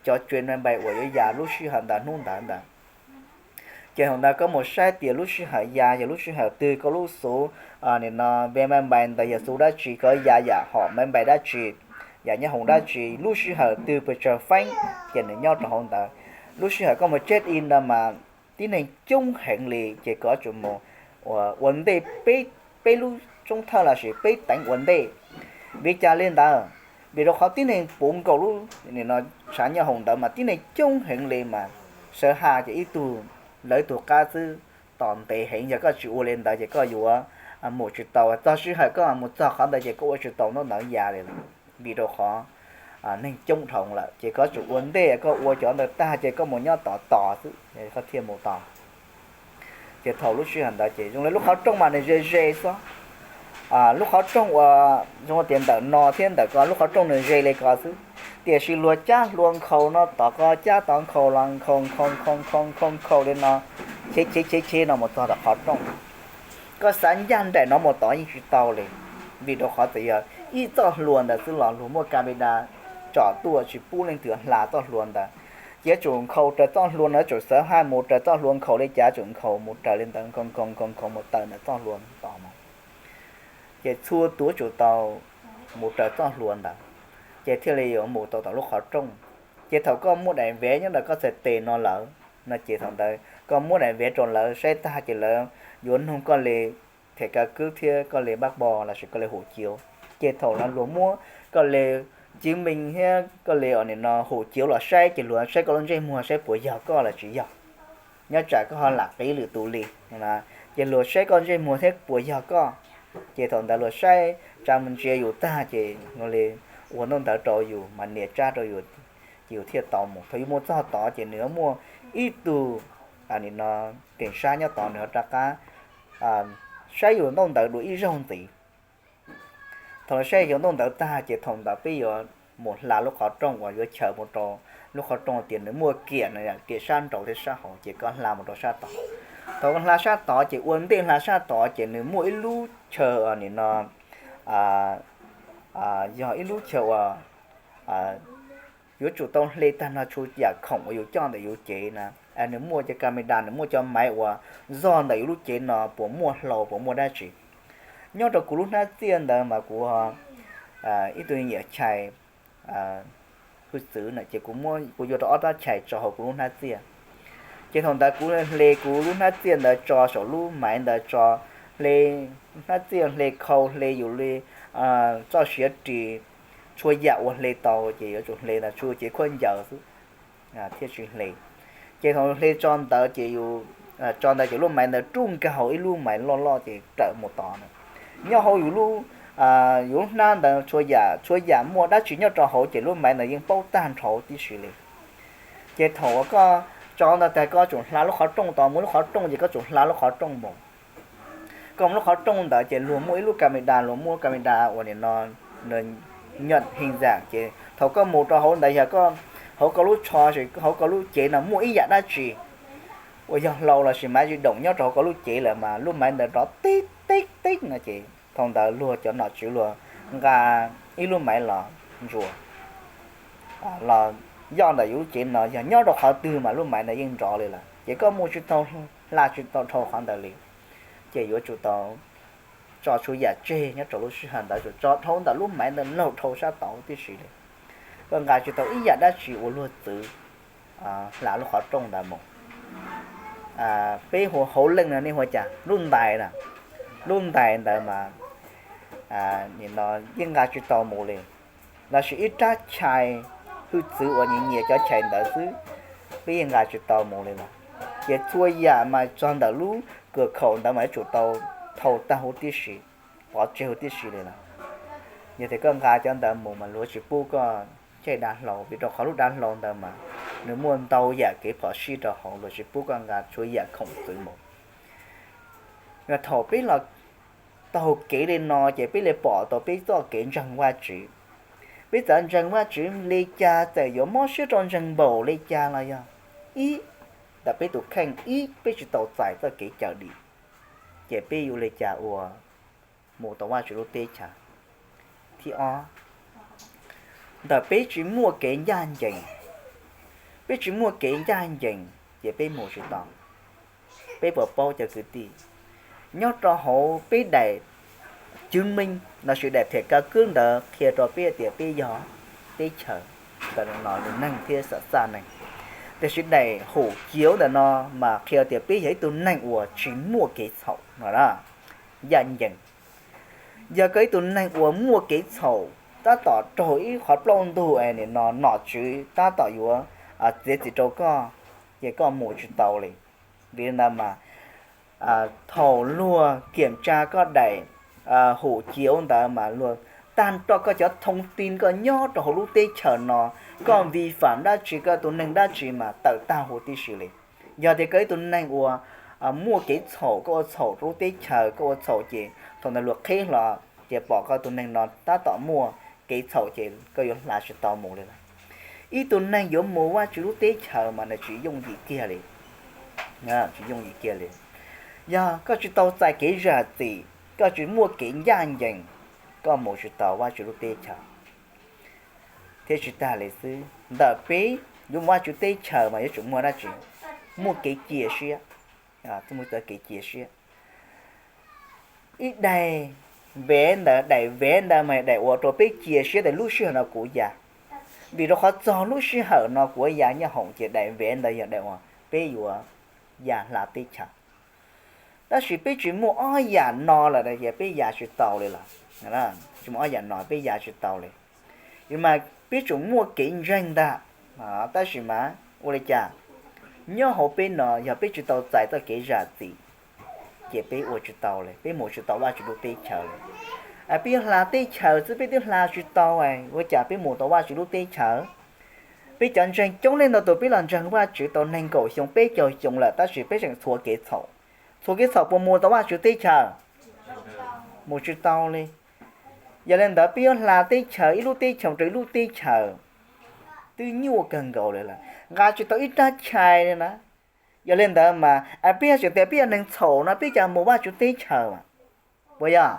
cov tsuev me npai uas yuav ya lub sij hawm ntawd hnub ntawd ntawd. Ces thaum ntawd koj mus saib tias lub sij hawm ya yog lub sij hawm twg, koj lub xuv nim no me npai ntawd yog xuv dab tsi, koj ya yam hom me npai dab tsi, yam nyob hoov dab tsi, lub sij hawm twg pes tsawg feeb, ces nws nyob rau hauv ntawd. Lub sij hawm koj mus check in ntawd mas tib neeg coob heev li ces koj tsum mus ua ntej peb lub tsoob thawj lossis peb teev ua ntej. Vim li cas li ntawd? Vim rau qhov tib neeg puv nkaus lub nim no tshav nyob hoov ntawd mas tib neeg coob heev li mas sawv ha ces ib tug lawv ib tug qab xwb, tos ntev heev. Yog koj tsis ua li ntawd ces koj yuav mus tsis tau, txog sij hawm koj mus txog qhov ntawd ces koj ua tsis tau ntaub ntawv ya li lawm. Vim rau qhov neeg coob dhau lawm ces koj tsum ua ntej, koj ua cov ntawd tag ces koj mus nyob tos tos xwb koj thiaj mus tau. Ces thaum lub sij hawm ntawd ces zoo li lub qhov rooj mas nws ze ze xwb. Lub qhov rooj uas zoo tias ntawm no thiab ntawm ko lub qhov rooj nws ze li ko xwb, tiam sis luag cab hlua nkhaus no tod ko, cab tod nkhaus los nkhaus nkhaus nkhaus nkhaus nkhaus nkhaus li no, chev chev chev chev no mus txog tom qhov rooj. Koj xav ncaj nraim no mus tod yeej tsis tau li, vim rau qhov txawm yog ib txoj hlua ntawd xwb los luag muaj camera tsom tuaj tsis pub leej twg hla txoj hlua ntawd. Ces yuav tsum nkhaus raws txoj hlua no, yuav tsum xav hais mus raws txoj hlua nkhaus li cas yuav tsum nkhaus mus raws li ntawd, nkhaus nkhaus nkhaus nkhaus mus tawm ntawm txoj hlua ntawd tos mus. Ces txhua tus yuav tsum tau mus raws txoj hlua ntawd, ces thiaj li yuav mus tau tom lub qhov rooj. Ces thaum koj muaj daim vev nyob ntawm koj txhais tes no lawm no ces thaum ntawd koj muab daim vev rau lawv saib tag ces lawv yuav nug koj li thẻ căn cước thiab koj li passport lossis koj li hộ chiếu. Ces thaum no luag muab koj li chứng minh thiab koj li nim no hộ chiếu los saib ces luag saib koj lub ntsej muag saib puas yog koj los tsis yog. Nyob tsam koj ho lam qiv lwm tus li, ces luag saib koj ntsej muag thiab puas yog koj. Ces thaum ntawd luag saib tsa mus ntsia yus tag ces luag li ua ntaub ntawv rau yus mas nias tsab rau yus, ces yus thiaj tau mus. Thaum yus mus txog tod ces nws yuav muaj ib tug nim no cảnh sát nyob tod nws ho rov qab saib yus ntaub ntawv dua ib zaug ntxiv. Thaum lawv saib yus ntaub ntawv tag ces thaum ntawd peb yuav mus hla lub qhov rooj uas yuav chaws mus rau lub qhov rooj tias nws muaj kiam no, kiam sab nraud thiab sab hauv ces koj hla mus rau sab tod. Thaum koj hla sab tod ces ua ntej hla sab tod ces nws muaj ib lub chaw nim no yog ib lub chaw uas yuav tsum tau hle tag nrho txhua yam khoom uas yus coj ntawm yus cev na. Nws muaj cov camera, nws muaj cov maiv uas zog ntawm yus lub cev no puas muaj hlau puas muaj dab tsi. Nyob rau kuv lub hnab txiaj ntawd mas kuv ib tug nyiam chais hwj txwv na ces kuv yuav rau ob rab chais tso hauv kuv lub hnab txiaj. Ces thaum ntawd kuv hle kuv lub hnab txiaj ntawd tso saum lub maiv ntawd tso, hle hnab txiaj hle khau hle yus li txoj siav ris, txhua yam uas hle tau ces yuav tsum hle ntawd tsuas cev khaub ncaws xwb thiaj tsis hle. Ces thaum hle tso ntawd ces yus tso ntawd ces lub maiv ntawd rub nkag hauv ib lub maiv loj loj ces rawm mus tod na. Nyob hauv yus lub, yus lub hnab ntawd txhua yam txhua yam muaj dab tsi nyob rau hauv ces lub maiv ntawd yeej paub tag nrho huv tib si li. Ces thaum uas koj tso ntawd tag koj tsum hla lub qhov rooj tod mus, lub qhov rooj ces koj tsum hla lub qhov rooj mus. Koj mus lub qhov rooj ntawd ces luag muaj ib lub camera, luag muaj camera uas nim no nws nyob hij zam ces thaum koj mus rau hauv ntawd yog koj hauv koj lub tsho, hauv koj lub cev no muaj ib yam dab tsi uas yog hlau lossis maiv di động nyob rau hauv koj lub cev lawm mas lub maiv ntawd rov tib tib tib no ces thaum ntawd luag cov nom tswv luag nqa ib lub maiv los ntsuas los yoj ntawm yus lub cev no, yog nyob rau qhov twg mas lub maiv ntawd yeej nrov li lawm ces koj mus tsis tau, hla tsis tau dhau qhov ntawd li. Ces yuav tsum tau tso txhua yam tseg nyob rau lub sij hawm ntawd, tsum tso dhau ntawm lub maiv ntawd laug dhau sab tod huv tib si li. Koj nqa tsis tau ib yam dab tsi uas luag txwv hla lub qhov rooj ntawd mus. Peb hu hauv leej no nej hu cas, lub ntais na, lub ntais ntawd mas nim no yeej nqa tsis tau mus li. Lossis ib rab chais hwj txwv uas nyiam nyiam cov chais ntawd xwb, peb yeej nqa tsis tau mus li lawm. Ces txhua yam mas txog ntawm lub kws khaum ntawd mas yuav tsum tau dhau tag huv tib si, pov tseg huv tib si li lawm. Yog tias koj nqa cov ntawd mus mas luag tsis pub koj caij dav hlau, vim rau qhov lub dav hlau ntawd mas nws muaj ntau yam kev phom sij rau hauv, luag tsis pub koj nqa txhua yam khoom txwv mus. Thaum peb los taug kev li no ces peb li pom tau peb txoj kev ntseeg Vajtswv. Peb txawm ntseeg Vajtswv li cas, txawm yuav mob siab rau ntseeg npaum li cas los yog ib, ntawm peb tus kheej ib peb tsis tau txais txoj kev cawm dim. ces peb yuav ua li cas uas mus tau Vajtswv lub teb chaws? Thib ob, ntawm peb tsis muaj kev ncaj ncees, peb tsis muaj kev ncaj ncees ces peb mus tsis tau. Peb puas paub cov kwv tij, nyob rau hauv peb daim cwv meej lossis daim thẻ căn cước ntawd qhia rau peb tias peb yog teb chaws, ntawm no lus neeg thiab xam xaj neeg. Tiam sis daim hộ chiếu ntawm no mas qhia tias peb yog ib tug neeg uas tsis muaj kev txhaum no, ncaj ncees. Yog koj ib tug neeg uas muaj kev txhaum, tab tom raug ib qhov plaub ntug es nim no nom tswv tab tom yuav txiav txim rau koj, ces koj mus tsis tau li. Vim li ntawd mas thaum luag kiểm tra koj daim hộ chiếu ntawd mas luag tag nrho koj cov thông tin koj nyob rau hauv lub teb chaws no, koj vi phạm dab tsi, koj tus neeg dab tsi mas tawm tag huv tib si li. Yog tias koj ib tug neeg uas muaj kev txhaum, koj ua txhaum rau lub teb chaws, koj ua txhaum ces thaum ntawd luag qhib hlo ces pom koj tus neeg no tab tom muaj kev txhaum ces koj yuav hla tsis tau mus li lawm. Ib tug neeg yuav mus Vajtswv lub teb chaws mas nws tsis yooj yim kiag li, tsis yooj yim kiag li. Yog koj tsis tau txais kev zam txim, koj tsis muaj kev ncaj ncees, koj mus tsis tau Vajtswv lub teb chaws. Thiab tsis tag li xwb, ntawm peb yuav mus Vajtswv teb chaws mas yuav tsum muaj dab tsi? Muaj kev cia siab, muaj kev cia siab. Ib daim vé ntawd, daim vé ntawd mas daim uas rau peb cia siab tias lub sij hawm no kuv ya, vim rau qhov txog lub sij hawm no kuv ya nyob hoom ces daim vé ntawd yog daim uas peb yuav ya hla teb chaws. Tab sis peb tsis muaj ob yam no lawm ces peb ya tsis tau li lawm. Tsis muaj ob yam no peb ya tsis tau li. Mas peb tsum muaj kev ntseeg ntag. Tab sis mas ua li cas nyob hauv peb no yog peb tsis tau txais txoj kev zam txim ces peb ua tsis tau li, peb mus tsis tau Vajtswv lub teb chaws li. Peb yuav hla teb chaws xwb peb twb hla tsis tau, ua cas peb mus tau Vajtswv lub teb chaws? Peb cov ntseeg coob leej ntau tus peb los ntseeg Vajtswv tau nees nkaum xyoo peb caug xyoo lawm tab sis peb tseem txhuav kev txhaum. Txhuav kev txhaum puas mus tau Vajtswv teb chaws? Mus tsis tau li. Yog li ntawd peb yuav hla teb chaws ib lub teb chaws rau ib lub teb chaws twb nyuaj kawg nkaus li lawm, nqa tsis tau ib rab chais li na. Yog li ntawd mas peb yog tseem tias peb yog neeg txhaum no peb cas mus Vajtswv teb chaws mas? Puas yog?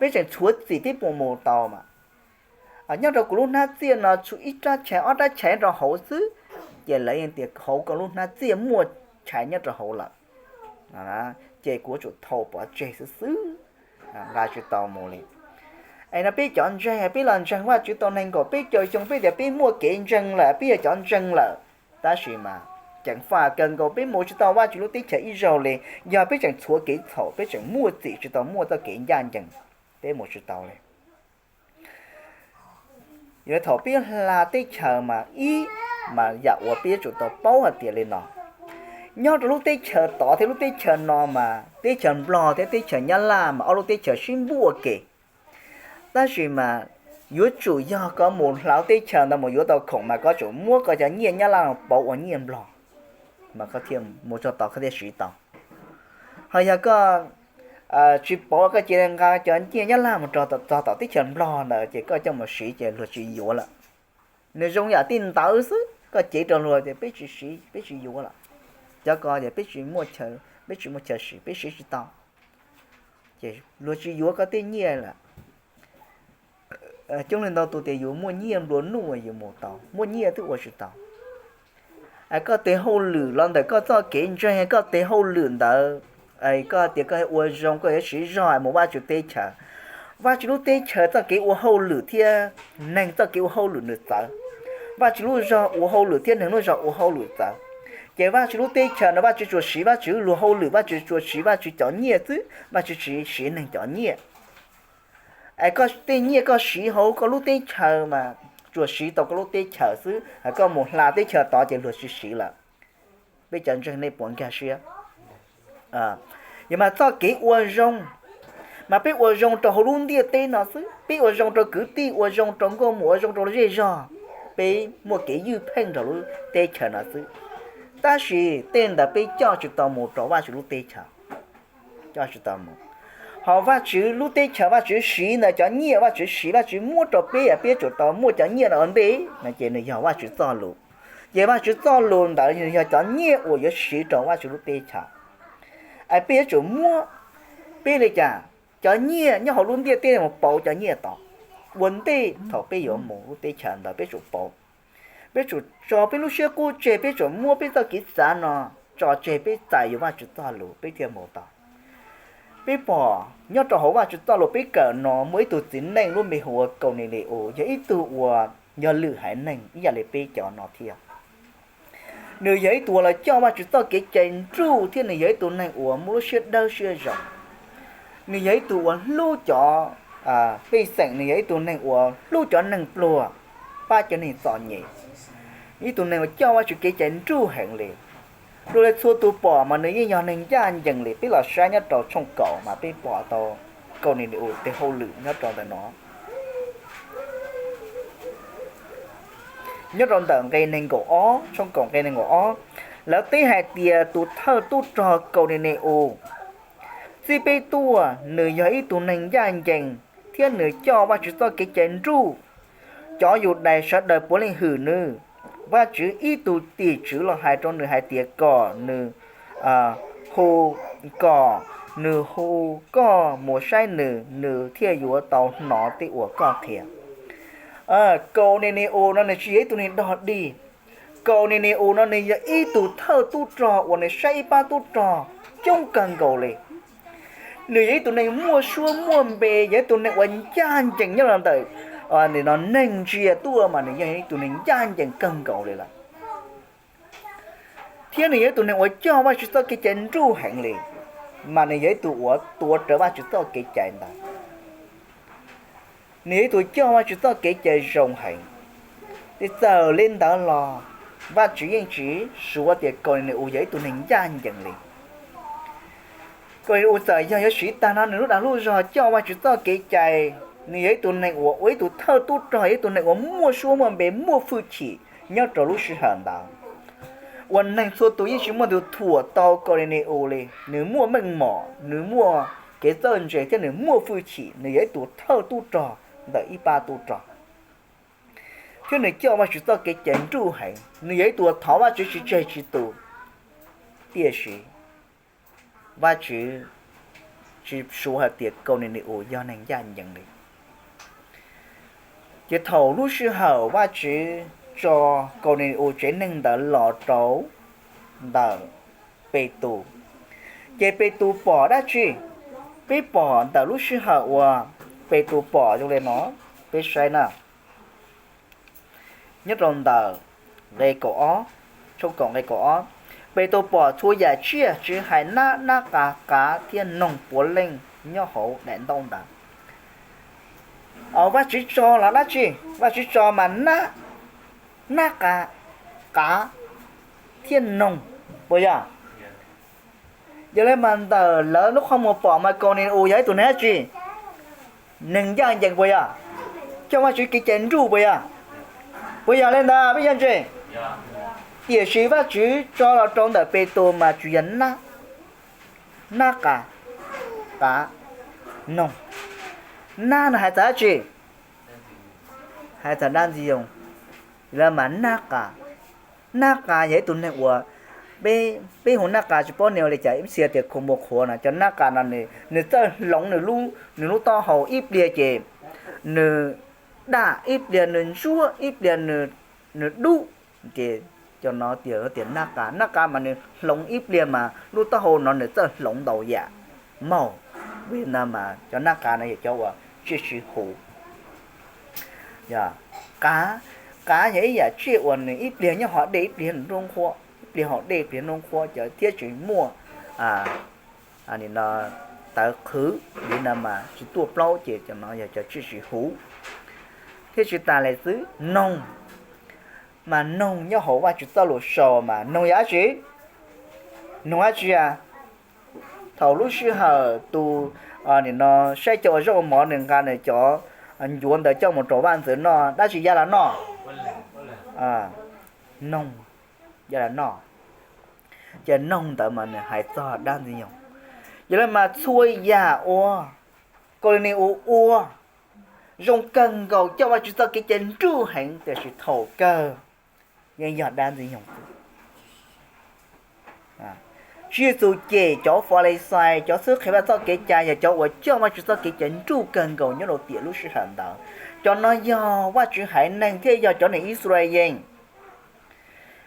Peb tseem txhuav txim thiab puas mus tau mas? Nyob rau kuv lub hnab txiaj no tshuav ib rab chais ob rab chais rau hauv xwb, ces lawv tias hauv koj lub hnab txiaj muaj chais nyob rau hauv lawm, ces kuv yuav tsum thau pov tseg xwb xwb, nqa tsis tau mus li. Es no peb cov ntseeg peb los ntseeg Vajtswv tau nees nkaum peb caug xyoo peb tias peb muaj kev ntseeg lawm peb yog cov ntseeg lawm, tab sis mas ceev faj kawg nkaus peb mus tsis tau Vajtswv lub teb chaws ib zaug li. Yog peb tseem txhuav kev txhaum peb tseem muaj txim tsis tau muaj txoj kev ncaj ncees, peb mus tsis tau li. Yog li thaum peb hla teb chaws mas ib, mas yam uas peb yuav tsum tau paub hais tias li no, nyob rau lub teb chaws tod thiab lub teb chaws no mas teb chaws Nplog thiab teb chaws Nyab Laj mas ob lub teb chaws sib npuaj ua ke. Tab sis mas yuav tsum yog koj mus hla lub teb chaws ntawd mus yuav tau khoom mas koj tsum muab koj cov nyiaj Nyab Laj no pauv ua nyiaj Nplog mas koj thiaj mus txog tod koj thiaj siv tau. Ho yog koj tsis pauv koj cia li nqa cov nyiaj Nyab Laj mus rau txog tom teb chaws Nplog ntawd ces koj coj mus siv ces luag tsis yuav lawm. Nws zoo yam tij ntawd xwb, koj cev rau luag tias peb tsis siv peb tsis yuav lawm, cov ko tias peb tsis muaj chaw siv peb siv tsis tau, ces luag tsis yuav koj tej nyiaj lawm. Coob leej ntau tus tias yus muaj nyiaj nplua nuj yus mus tau, muaj nyiaj twb ua tsis tau. Koj tes hauj lwm los ntawm koj txoj kev ntseeg koj tes hauj lwm ntawd, koj tias koj ua zoo koj yuav siv zog mus Vajtswv teb chaws. Vajtswv lub teb chaws txoj kev ua hauj lwm thiab neeg txoj kev ua hauj lwm nws txawv. Vajtswv lub zog ua hauj lwm thiab neeg lub zog ua hauj lwm txawv. Ces Vajtswv lub teb chaws no Vajtswv tsuas siv Vajtswv luag hauj lwm, Vajtswv tsuas siv Vajtswv cov nyiaj xwb, Vajtswv tsis siv neeg cov nyiaj. Es koj tej nyiaj koj siv hauv koj lub teb chaws mas tsuas siv tau koj lub teb chaws xwb, koj mus hla teb chaws tod ces luag tsis siv lawm. Peb cov ntseeg nej puas nkag siab? Yog mas txoj kev ua zoo, mas peb ua zoo rau hauv lub ntiaj teb no xwb, peb ua zoo rau kwv tij, ua zoo rau nkauj muam, ua zoo rau zej zog, peb muaj kev ywj pheej rau lub teb chaws no xwb. Tab sis tej ntawd peb coj tsis tau mus rau Vajtswv lub teb chaws. Coj tsis tau mus. Ho Vajtswv lub teb chaws Vajtswv siv ntawd cov nyiaj Vajtswv siv Vajtswv muab rau peb, peb yuav tsum tau muaj cov nyiaj no ua ntej no ces nws yog Vajtswv txoj lus. Ces Vajtswv txoj lus ntawd nws yog cov nyiaj uas yuav siv rau Vajtswv lub teb chaws. Es peb yuav tsum muab peb li cas, cov nyiaj nyob hauv lub ntiaj teb mus pauv cov nyiaj tod. Ua ntej thaum peb yuav mus lub teb chaws ntawd peb tsum pauv, peb tsum tso peb lub siab qub tseg, peb tsum muab peb txoj kev xav no tso tseg, peb txais yuav Vajtswv txoj lus peb thiaj mus tau. Peb pom nyob rau hauv Vajtswv txoj lus peb kawm no muaj ib tug txiv neej lub npe hu ua Kaunilius, yog ib tug uas yog lwm haiv neeg ib yam li peb cov no thiab. Nws yog ib tug uas los coj Vajtswv txoj kev cai nruj thiab nws yog ib tug neeg uas muaj lub siab dawb siab zoo. Nws yog ib tug uas hlub cov pej xeem, nws yog ib tug neeg uas hlub cov neeg pluag, pab cov neeg txom nyem, ib tug neeg uas coj Vajtswv kev cai nruj heev li. Dua li txhua tus pom mas nws yeej yog neeg ncaj ncees li. Peb los saib nyob rau tshooj kaum mas peb pom tau Kaunilius tes hauj lwm nyob rau ntawm no. Nyob rau ntawm nqe nees nkaum ob, tshooj kaum nqe nees nkaum ob, lawv teb hais tias tus thawj tub rog Kaunilius, txij peb tuaj nws yog ib tug neeg ncaj ncees thiab nws coj Vajtswv txoj kev cai nruj. Cov Yudais sawv daws puav leej hwm nws. Vajtswv ib tug tim tswv los hais rau nws hais tias kom nws hu, kom nws hu koj mus saib nws, nws thiaj yuav tau hnov tej uas koj qhia. Kaunilius no nws tsis yog ib tug neeg dog dig. Kaunilius no nws yog ib tug thawj tub rog uas nws saib ib pab tub rog coob kawg nkaus li. Nws yog ib tug neeg muaj suab muaj npe, yog ib tug neeg uas ncaj ncees nyob los ntawm no neeg ntsia tuaj mas nws yog ib tug neeg ncaj ncees kawg nkaus li lawm. Thiab nws yog ib tug neeg uas coj Vajtswv txoj kev cai nruj heev li, mas nws yog ib tug uas tuav rawv Vajtswv txoj kev cai ntawd. Nws yog ib tug coj Vajtswv txoj kev cai zoo heev. Txawm li ntawd los Vajtswv yeej tsis suav tias Kaunilius yog ib tug neeg ncaj ncees li. Kaunilius txawm yog yuav siv tag nrho nws lub dag lub zog coj Vajtswv txoj kev cai, nws yog ib tug neeg uas ua ib tug thawj tub rog, yog ib tug neeg uas muaj suab muaj npe muaj hwj chim nyob rau lub sij hawm ntawd, uas neeg txhua tus yeej tsis muaj tus thuam tau Kaunilius li. Nws muaj meej mom, nws muaj kev txawj ntse thiab nws muaj hwj chim, nws yog ib tug thawj tub rog ntawm ib pab tub rog, thiab nws coj Vajtswv txoj kev cai nruj heev, nws yog ib tug thov Vajtswv tsis tseg tsis tu. Tiam sis Vajtswv tsis suav hais tias Kaunilius yog neeg ncaj ncees li. Ces thaum lub sij hawm Vajtswv tso Kaunilius tsev neeg ntawd los rau ntawm Petus, ces Petus pom dab tsi? Peb pom ntawm lub sij hawm uas Petus pom zoo li no, peb saib na, nyob rau ntawm nqe kaum ob, tshooj kaum nqe kaum ob, Petus pom txhua yam tsiaj tsis hais nab, nab qa, qav thiab noog puav leej nyob hauv daim ntaub ntawd. Vajtswv tso los dab tsi? Vajtswv tso mas nab, nab qa, qav thiab noog, puas yog? Yog li mas ntawm lawv lub qhov muag pom mas Kaunilius yog ib tug neeg dab tsi? Neeg ncaj ncees puas yog? Coj Vajtswv kev cai nruj puas yog? Puas yog li ntawd peb yog ntse? Tiam sis Vajtswv tso los rau ntawm Petus mas tsuas yog nab, nab qa, qav, noog. Nab no hais txog dab tsi? Hais txog dab ntxwg nyoog. Yog li mas nab qa, nab qa yog ib tug neeg uas peb hu nab qa tsis paub nws ua li cas, ib txhia tias khuv npua qhuav no, cov nab qa no nws txawj hloov nws lub taub hau, ib pliag ces nws daj, ib pliag nws ntsuab, ib pliag nws dub. Ces cov no tias nab qa, nab qa mas nws hloov ib pliag mas lub taub hau no nws txawj hloov ntau yam mog. Vim li ntawd mas cov nab qa no yog cov uas tsiaj tsis huv. Qav, qav yog ib yam tsiaj uas nws ib pliag nyob hauv dej, ib pliag nws nruab nqhuab, ib pliag hauv dej ib pliag nruab nqhuab, cov thiab tsis muaj tawv qhwv, vim li ntawd mas tsis tuaj plaub, ces cov no yog cov tsiaj tsis huv. Thiab tsis tas li xwb, noog, mas noog nyob hauv Vajtswv txoj lus sau mas noog yog dab tsi? Noog dab tsi a? Thaum lub sij hawm tus, nim no saib cov ua zaub ua mov nws nqa nws cov ncuav ntawd coj mus rau vaj ntxwv noj, dab tsi ya los noj? Noog ya los noj. Ces noog ntawd mas nws hais txog dab ntxwg nyoog. Yog li mas txhua yam uas Kaunilius ua zoo kawg nkaus, coj Vajtswv txoj kev cai nruj heev, tiam sis thaum kawg yeej yog dab ntxwg nyoog xwb. Tswv Yexus cem cov Falixais, cov xib hwb qhia Vajtswv txoj kev cai, yog cov uas coj Vajtswv txoj kev cai nruj kawg nkaus nyob rau tiam lub sij hawm ntawd. Cov no yog Vajtswv haiv neeg thiab yog cov neeg Yixalayees.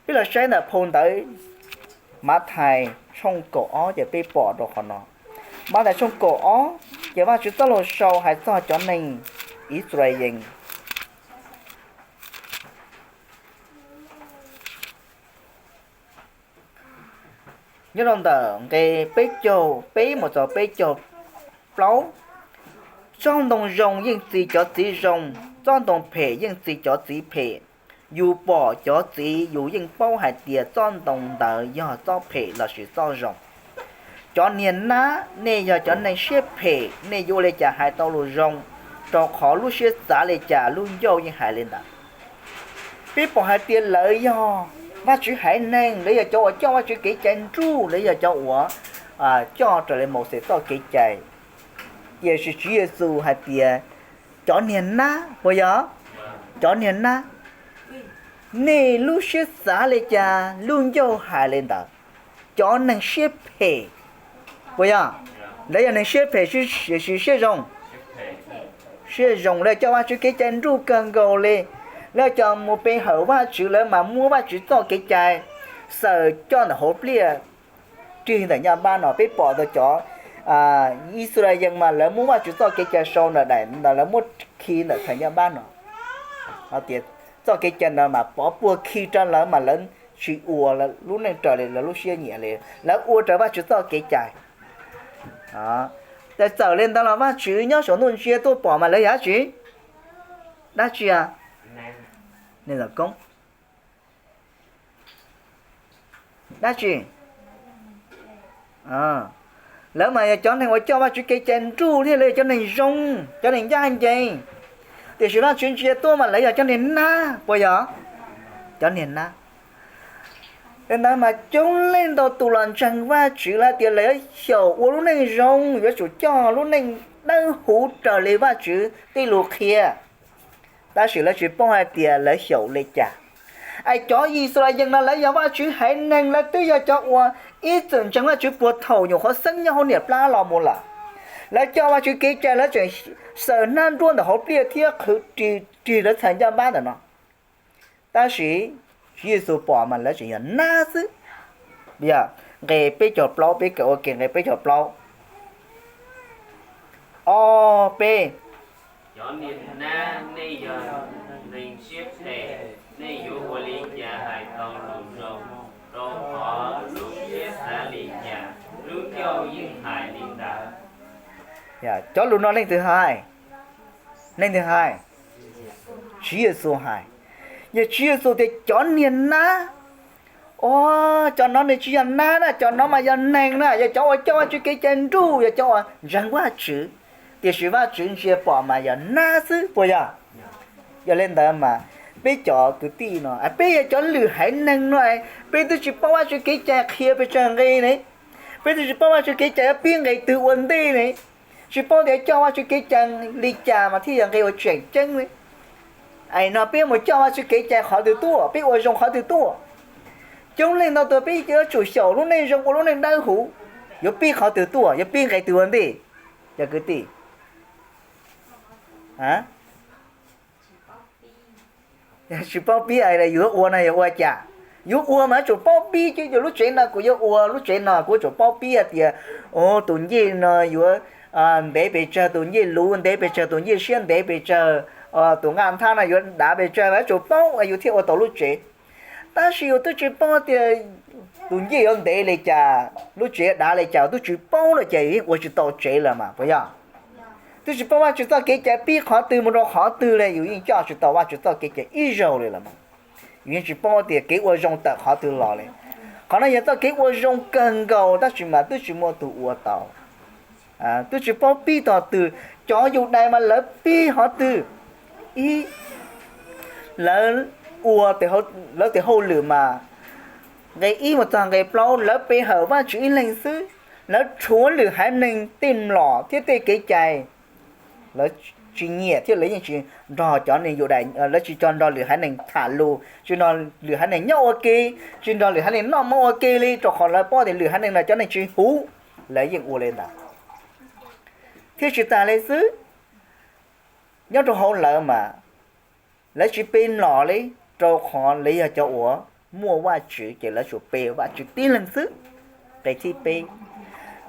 Peb los saib ntawm phau ntawv Mathais tshooj kaum ob ces peb pom rau qhov no. Mathais tshooj kaum ob ces Vajtswv txoj lus sau hais txog cov neeg Yixalayees. Nyob rau ntawm nqe peb caug peb mus txog peb caug plaub: Tsob ntoo zoo yeej txi cov txiv zoo, tsob ntoo phem yeej txi cov txiv phem. Yus pom cov txiv yus yeej paub hais tias tsob ntoo ntawd yog tsob phem lossis tsob zoo. Cov niag nab, nej yog cov neeg siab phem, nej yuav ua li cas hais tau lus zoo? Rau qhov lub siab xav li cas lub ncauj yeej hais li ntawd. Peb pom hais tias lawv yog Vajtswv haiv neeg, lawv yog cov uas coj Vajtswv kev cai nruj, lawv yog cov uas coj raws li Mauxes txoj kev cai. Tiam sis Tswv Yexus hais tias cov niag nab, puas yog? Cov niag nab, nej lub siab xav li cas lub ncauj hais li ntawd. Cov neeg siab phem, puas yog? Lawv yog neeg siab phem, siab zoo, siab zoo, lawv coj Vajtswv kev cai nruj kawg nkaus li. Lawv coj mus pe hawm Vajtswv, lawv mas muab Vajtswv txoj kev cai xaws coj ntawm hauv pliaj rig ntawm nyaj npab no. Peb pom tau cov Yixalayees mas lawv muab Vajtswv txoj kev cai sau ntawm daim ntawd, lawv muab khi ntawm txhais nyaj npab no. Tias txoj kev cai ntawd mas pov puag khi rau lawv mas lawv tsis ua, lub neej raws li lawv lub siab nyiam li, lawv ua raws Vajtswv txoj kev cai. Ces txawm li ntawd los Vajtswv nyob saum ntuj ntsia tuaj pom mas lawv yog dab tsi? Dab tsi? Dab tsi? Lawv mas yog cov neeg uas coj Vajtswv kev cai nruj thiab lawv yog cov neeg zoo, cov neeg ncaj ncees. Tiam sis Vajtswv ntsia tuaj mas lawv yog cov niag nab, puas yog? Cov niag nab. Li ntawd mas coob leej ntau tus los ntseeg Vajtswv lawm tias lawv yuav xyaum ua lub neej zoo, yuav tsum coj lub neej dawb huv raws li Vajtswv tej lus qhia. Tab sis lawv tsis paub hais tias lawv xyaum li cas. Es cov Yixalayees no lawv yog Vajtswv haiv neeg, lawv twb yog cov uas ib txwm ntseeg Vajtswv puag thaum nyuam qhuav xeeb nyob hauv niam plab los mus lawm. Lawv coj Vajtswv kev cai, lawv tseem xaws hnab nruab ntawm hauv pliaj thiab qhwv rig lawv txhais ncaj npab ntawm no. Tab sis Tswv Yexus pom mas lawv tseem yog nab xwb. Yog nqe peb caug plaub, peb kawm ua ke nqe peb caug plaub. O, peb. Cov niag nab, nej yog neeg siab phem, nej yuav ua li cas hais tau lus zoo? Rau qhov lub siab xav li cas, lub ncauj yeej hais li ntawd. Cov lus no leej twg hais? Leej twg hais? Tswv Yexus hais. Yog Tswv Yexus tias cov niag nab, o, cov no nws tsis yog nab na, cov no mas yog neeg na, yog cov uas coj Vajtswv kev cai nruj, yog cov uas ntseeg Vajtswv. Tiam sis Vajtswv ntsia pom mas yog nab xwb, puas yog? Yog li ntawd mas peb cov kwv tij no, peb yog cov lwm haiv neeg no, peb twb tsis paub Vajtswv kev cai qhia pes tsawg nqe ne, peb twb tsis paub Vajtswv kev cai yuav pib nqe twg ua ntej ne, tsis paub tias coj Vajtswv kev cai li cas mas thiaj yog nqe uas tseem ceeb ne. Es no peb mus coj Vajtswv kev cai qhov twg tuaj, peb ua zoo qhov twg tuaj? Coob leej ntau tus peb yuav tsum xyaum lub neej zoo ua lub neej dawb huv, yuav pib qhov twg tuaj, yuav pib nqe twg ua ntej? Cov kwv tij, tsis paub pib es yuav ua no yuav ua cas? Yuav ua mas yuav tsum paub pib ces, yog lub tsev no kuv yuav ua, lub tsev no kuv yuav tsum paub pib hais tias tus ncej no yuav ntev pes tsawg, tus ncej luv ntev pes tsawg, tus ncej siab ntev pes tsawg, tus nqaj nthab no yuav dav pes tsawg, yuav tsum paub yus thiaj ua tau lub tsev. Tab sis yus twb tsis paub tias tus ncej yuav ntev li cas, lub tsev dav li cas, twb tsis paub lawm ces yus yeej ua tsis tau tsev lawm mas, puas yog? Twb tsis paub Vajtswv txoj kev cai pib qhov twg mus rau qhov twg li, yus yeej coj tsis tau Vajtswv txoj kev cai ib zaug li lawm mas. Yus yeej tsis paub tias kev ua zoo tawm qhov twg los li. Qhov no yog txoj kev ua zoo kawg nkaus tab sis mas twb tsis muaj tus ua tau. Twb tsis paub pib tog twg. Cov Yudais mas lawv pib qhov twg? Ib, lawv ua, lawv tes hauj lwm mas, nqe ib mus txog nqe plaub lawv pe hawm Vajtswv ib leeg xwb, lawv rhuav lwm haiv neeg tej mlom thiab tej kev cai. Lawv tsis nyiam thiab lawv yeej tsis nrog cov neeg Yudas, lawv tsis nrog lwm haiv neeg tham lus, tsis nrog lwm haiv neeg nyob ua ke, tsis nrog lwm haiv neeg noj mov ua ke li, rau qhov lawv paub tias lwm haiv neeg no cov neeg tsis huv, lawv yeej ua li ntawd. Thiab tsis tas li xwb, nyob rau hauv lawv mas lawv tsis pe mlom li, rau qhov lawv yog cov uas muaj Vajtswv ces lawv tsuas pe Vajtswv tib leeg xwb. Qhov thib peb,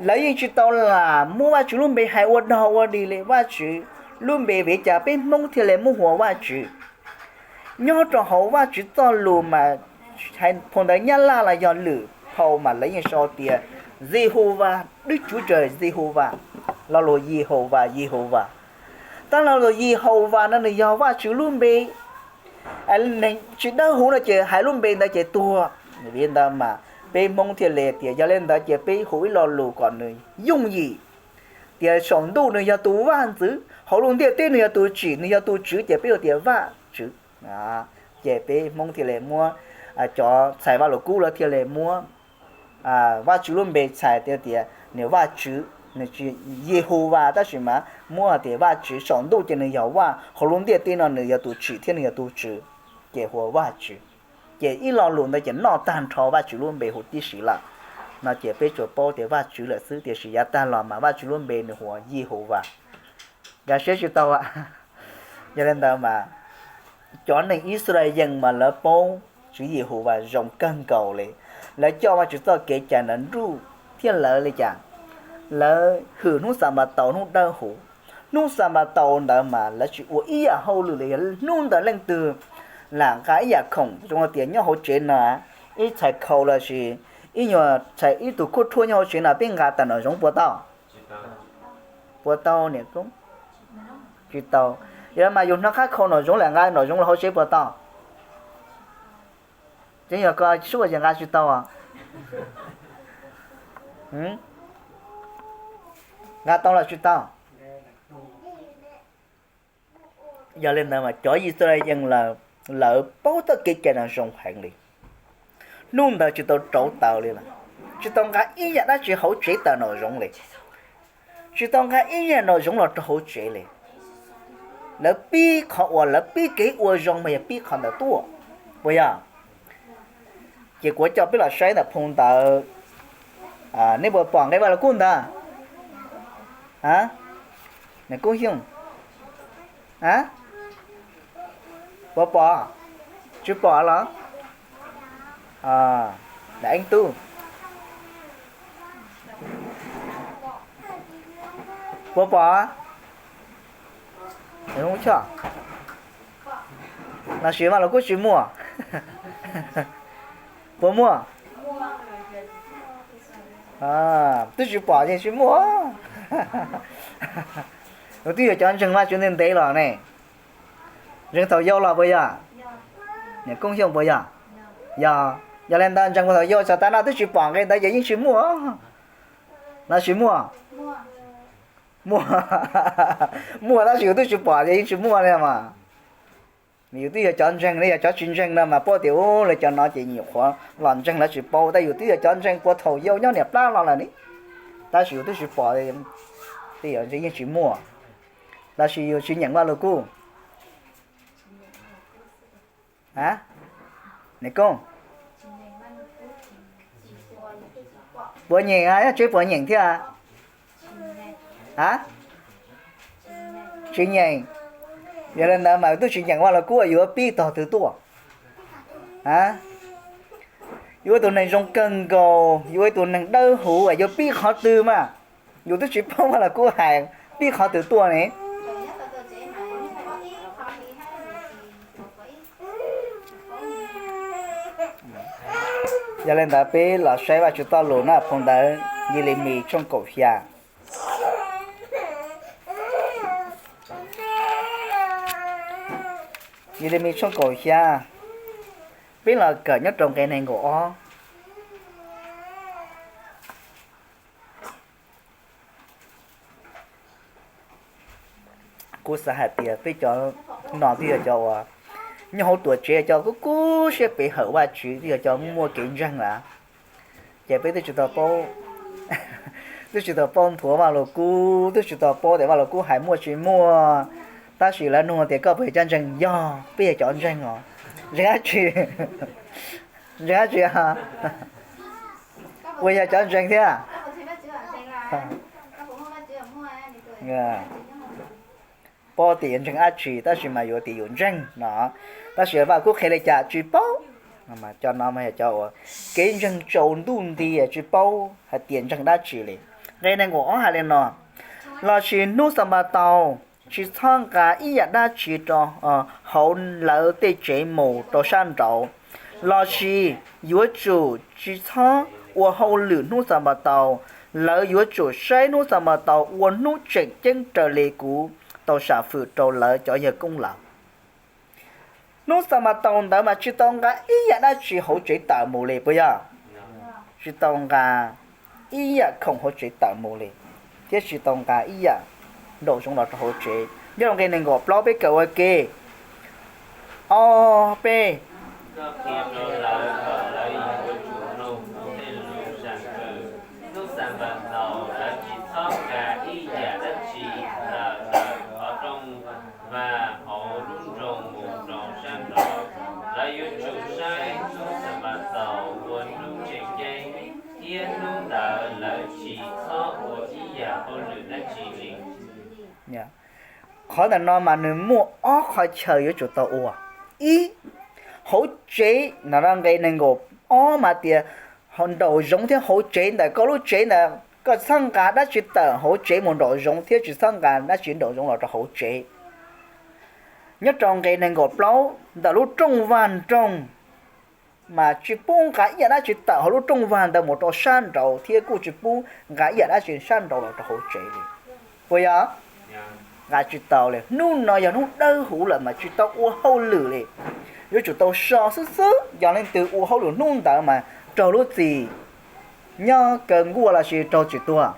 lawv yeej tsis tau lam muab Vajtswv lub npe hais ua dog ua dig li. Vajtswv lub npe vim li cas peb Hmoob thiaj li muab hu ua Vajtswv? Nyob rau hauv Vajtswv txoj lus mas, phau ntawv Nyab Laj los yog lwm phau mas lawv yeej sau tias Jehova, Đức Chúa Trời Jehova, lo lus Yehauva, Yehauva. Tab lo lus Yehauva no nws yog Vajtswv lub npe. Neeg tsis dawb huv no ces hais lub npe ntawd ces tuag. Vim li ntawd mas peb Hmoob thiaj li tias yog li ntawd ces peb hu ib lo lus kom nws yooj yim, tias saum ntuj nws yog tus vaj ntxwv, hauv lub ntiaj teb nws yog tus tsim, nws yog tus tswv, ces peb hu tias Vajtswv. Ces peb Hmoob thiaj li muab, cov txhais Vajluskub lawv thiaj li muab Vajtswv lub npe txhais tias, tias nws Vajtswv, nws tsis Yehauva, tab sis mas muab tias Vajtswv, saum ntuj ces nws yog vaj, hauv lub ntiaj teb no nws yog tus tsim thiab nws yog tus tswv, ces hu ua Vajtswv. Ces ib lo lus ntawd ces noj tag nrho Vajtswv lub npe huv tib si lawm. No ces peb tsuas paub tias Vajtswv lawm xwb, tiam sis yav tag los mas Vajtswv lub npe nws hu ua Yehauva. Nkag siab tsis tau. Yog li ntawd mas cov neeg Yixalayees mas lawv paub Tswv Yehauva zoo kawg nkaus li. Lawv coj Vajtswv txoj kev cai ntawd nruj thiab lawv li cas, lawv hwm hnub Xanpataus hnub dawb huv. Hnub Xanpataus ntawd mas lawv tsis ua ib yam hauj lwm li. Yog hnub ntawd leej twg lam nqa ib yam khoom zoo tias nyob hauv tsev no, ib txhais khau lossis ib nyuag txhais, ib tug khuab rhuab nyob hauv tsev no peb nqa tawm nraum zoov puas tau? Puas tau niam Koob? Tsis tau. Yog mas yus hnov qab khau nraum zoov lam nqa nraum zoov los hauv tsev puas tau? Tseeb yog koj sub ces nqa tsis tau. Nqa tau los tsis tau? Yog li ntawd mas cov Yixalayees lawv paub txoj kev cai no zoo heev li. Hnub ntawd tsis tau rauv taws li lawm, tsis tau nqa ib yam dab tsi hauv tsev tawm nraum zoov li, tsis tau nqa ib yam nraum zoov los rau hauv tsev li. Lawv pib qhov uas lawv pib kev ua zoo mas yog pib qhov ntawd tuaj, puas yog? Ces kuv coj peb los saib ntawm phau ntawv, nej puas pom nqe Vaj Lug Kub ntawd? Nws Koob Xyooj, puas pom? Tsis pom los? Eeb Tub, puas pom? Lossis Vaj Lug Kub tsis muaj? Puas muaj? Twb tsis pom ces tsis muaj. Yus twb yog cov ntseeg Vajtswv ntev ntev los ne, ntseeg thaum yau los puas yog? Niam Koob Xyooj puas yog? Yog. Yog li ntawd ntseeg puag thaum yau txog tav no twb tsis pom nqe ntawd ces yeej tsis muaj. Lossis muaj? Muaj. Muaj tab sis yus twb tsis pom ces yeej tsis muaj li mas. Yus twb yog cov ntseeg, yog cov tsis ntseeg no mas paub tias ub, lawv cov no ces nyuam qhuav los ntseeg lawv tsis paub, tab yus twb yog cov ntseeg puag thaum yau nyob niam plab los lawm ne, tab sis yus twb tsis pom, yeej tsis muaj. Lossis yus tsis nyeem Vaj Lug Kub? Niam Koob, puas nyeem, nyob tsev puas nyeem thiab? A, tsis nyeem. Yog li ntawd mas yus twb tsis nyeem Vaj Lug Kub, yus yuav pib tog twg tuaj? A, yus ua tus neeg zoo kawg nkaus, yus ua tus neeg dawb huv, yuav pib qhov twg mas? Yus twb tsis paub Vaj Lug Kub hais, pib qhov twg tuaj ne? Yog li ntawd peb los saib Vajtswv txoj lus na, phau ntawv Yelemis tshooj kaum xya. Yelemis tshooj kaum xya, peb los kawm nyob rau nqe nees nkaum ob. Kuv xav hais tias peb cov no twb yog cov uas nyob hauv tuam tsev, cov kub kub siab pe hawm Vajtswv, twb yog cov muaj kev ntseeg lawm, ces peb twb tsis tau paub, Twb tsis tau paub nthuav Vaj Lug Kub, twb tsis tau paub tias Vaj Lug Kub hais muaj tsis muaj, tab sis lawv nug tias koj puas yog cov ntseeg? Yog, peb yog cov ntseeg os. Ntseeg dab tsi? Ntseeg dab tsi? Puas yog cov ntseeg thiab? Paub tias yog ntseeg dab tsi tab sis mas yuav tias yus ntseeg no, tab sis Vaj Lug Kub qhia li cas tsis paub. Cov no yog cov uas kev ntseeg tsaus ntuj nti tsis paub hais tias ntseeg dab tsi li. Nqe nees nkaum ob hais li no: Lossis hnub Xanpataus tsis txhob nqa ib yam dab tsi rau hauv lawv tej tsev mus rau sab nraud, lossis yuav tsum tsis txhob ua hauj lwm hnub Xanpataus. Lawv yuav tsum saib hnub Xanpataus ua hnub tseem ceeb raws li kuv tau sam fwm rau lawv cov yawg koob lawm. Hnub Xanpataus ntawd mas tsis tau nqa ib yam dab tsi hauv tsev tawm mus li, puas yog? Tsis tau nqa ib yam khoom hauv tsev tawm mus li, thiab tsis tau nqa ib yam nraum zoov los rau hauv tsev. Nyob rau nqe nees nkaum plaub peb kawm ua ke. Ob, peb. Hnub Xanpataus lawv tsis txhob nqa ib yam dab tsi tawm ntawm qhov rooj vag hauv lub nroog mus rau sab nraud. Lawv yuav tsum saib hnub Xanpataus ua hnub tseem ceeb, thiab hnub ntawd lawv tsis txhob ua ib yam hauj lwm dab tsi li. Qhov ntawm no mas nws muaj ob qhov chaw yuav tsum tau ua. Ib, hauv tsev no, nqe nees nkaum ob mas tias nraum zoov thiab hauv tsev ntawm koj lub tsev ntawd koj tsis txhob nqa dab tsi tawm hauv tsev mus nraum zoov thiab tsis txhob nqa dab tsi nraum zoov los rau hauv tsev. Nyob rau nqe nees nkaum plaub, ntawm lub rooj vag nroog mas tsis pub nqa ib yam dab tsi tawm hauv lub rooj vag ntawd mus rau sab nraud thiab kuj tsis pub nqa ib yam dab tsi sab nraud los rau hauv tsev li. Puas yog? Nqa tsis tau li. Hnub no yog hnub dawb huv lawm mas tsis tau ua hauj lwm li, yuav tsum tau so xwb xwb. Yog leej twg ua hauj lwm hnub ntawd mas raug lub txim nyob kaw nkuaj lossis raug txim tuag.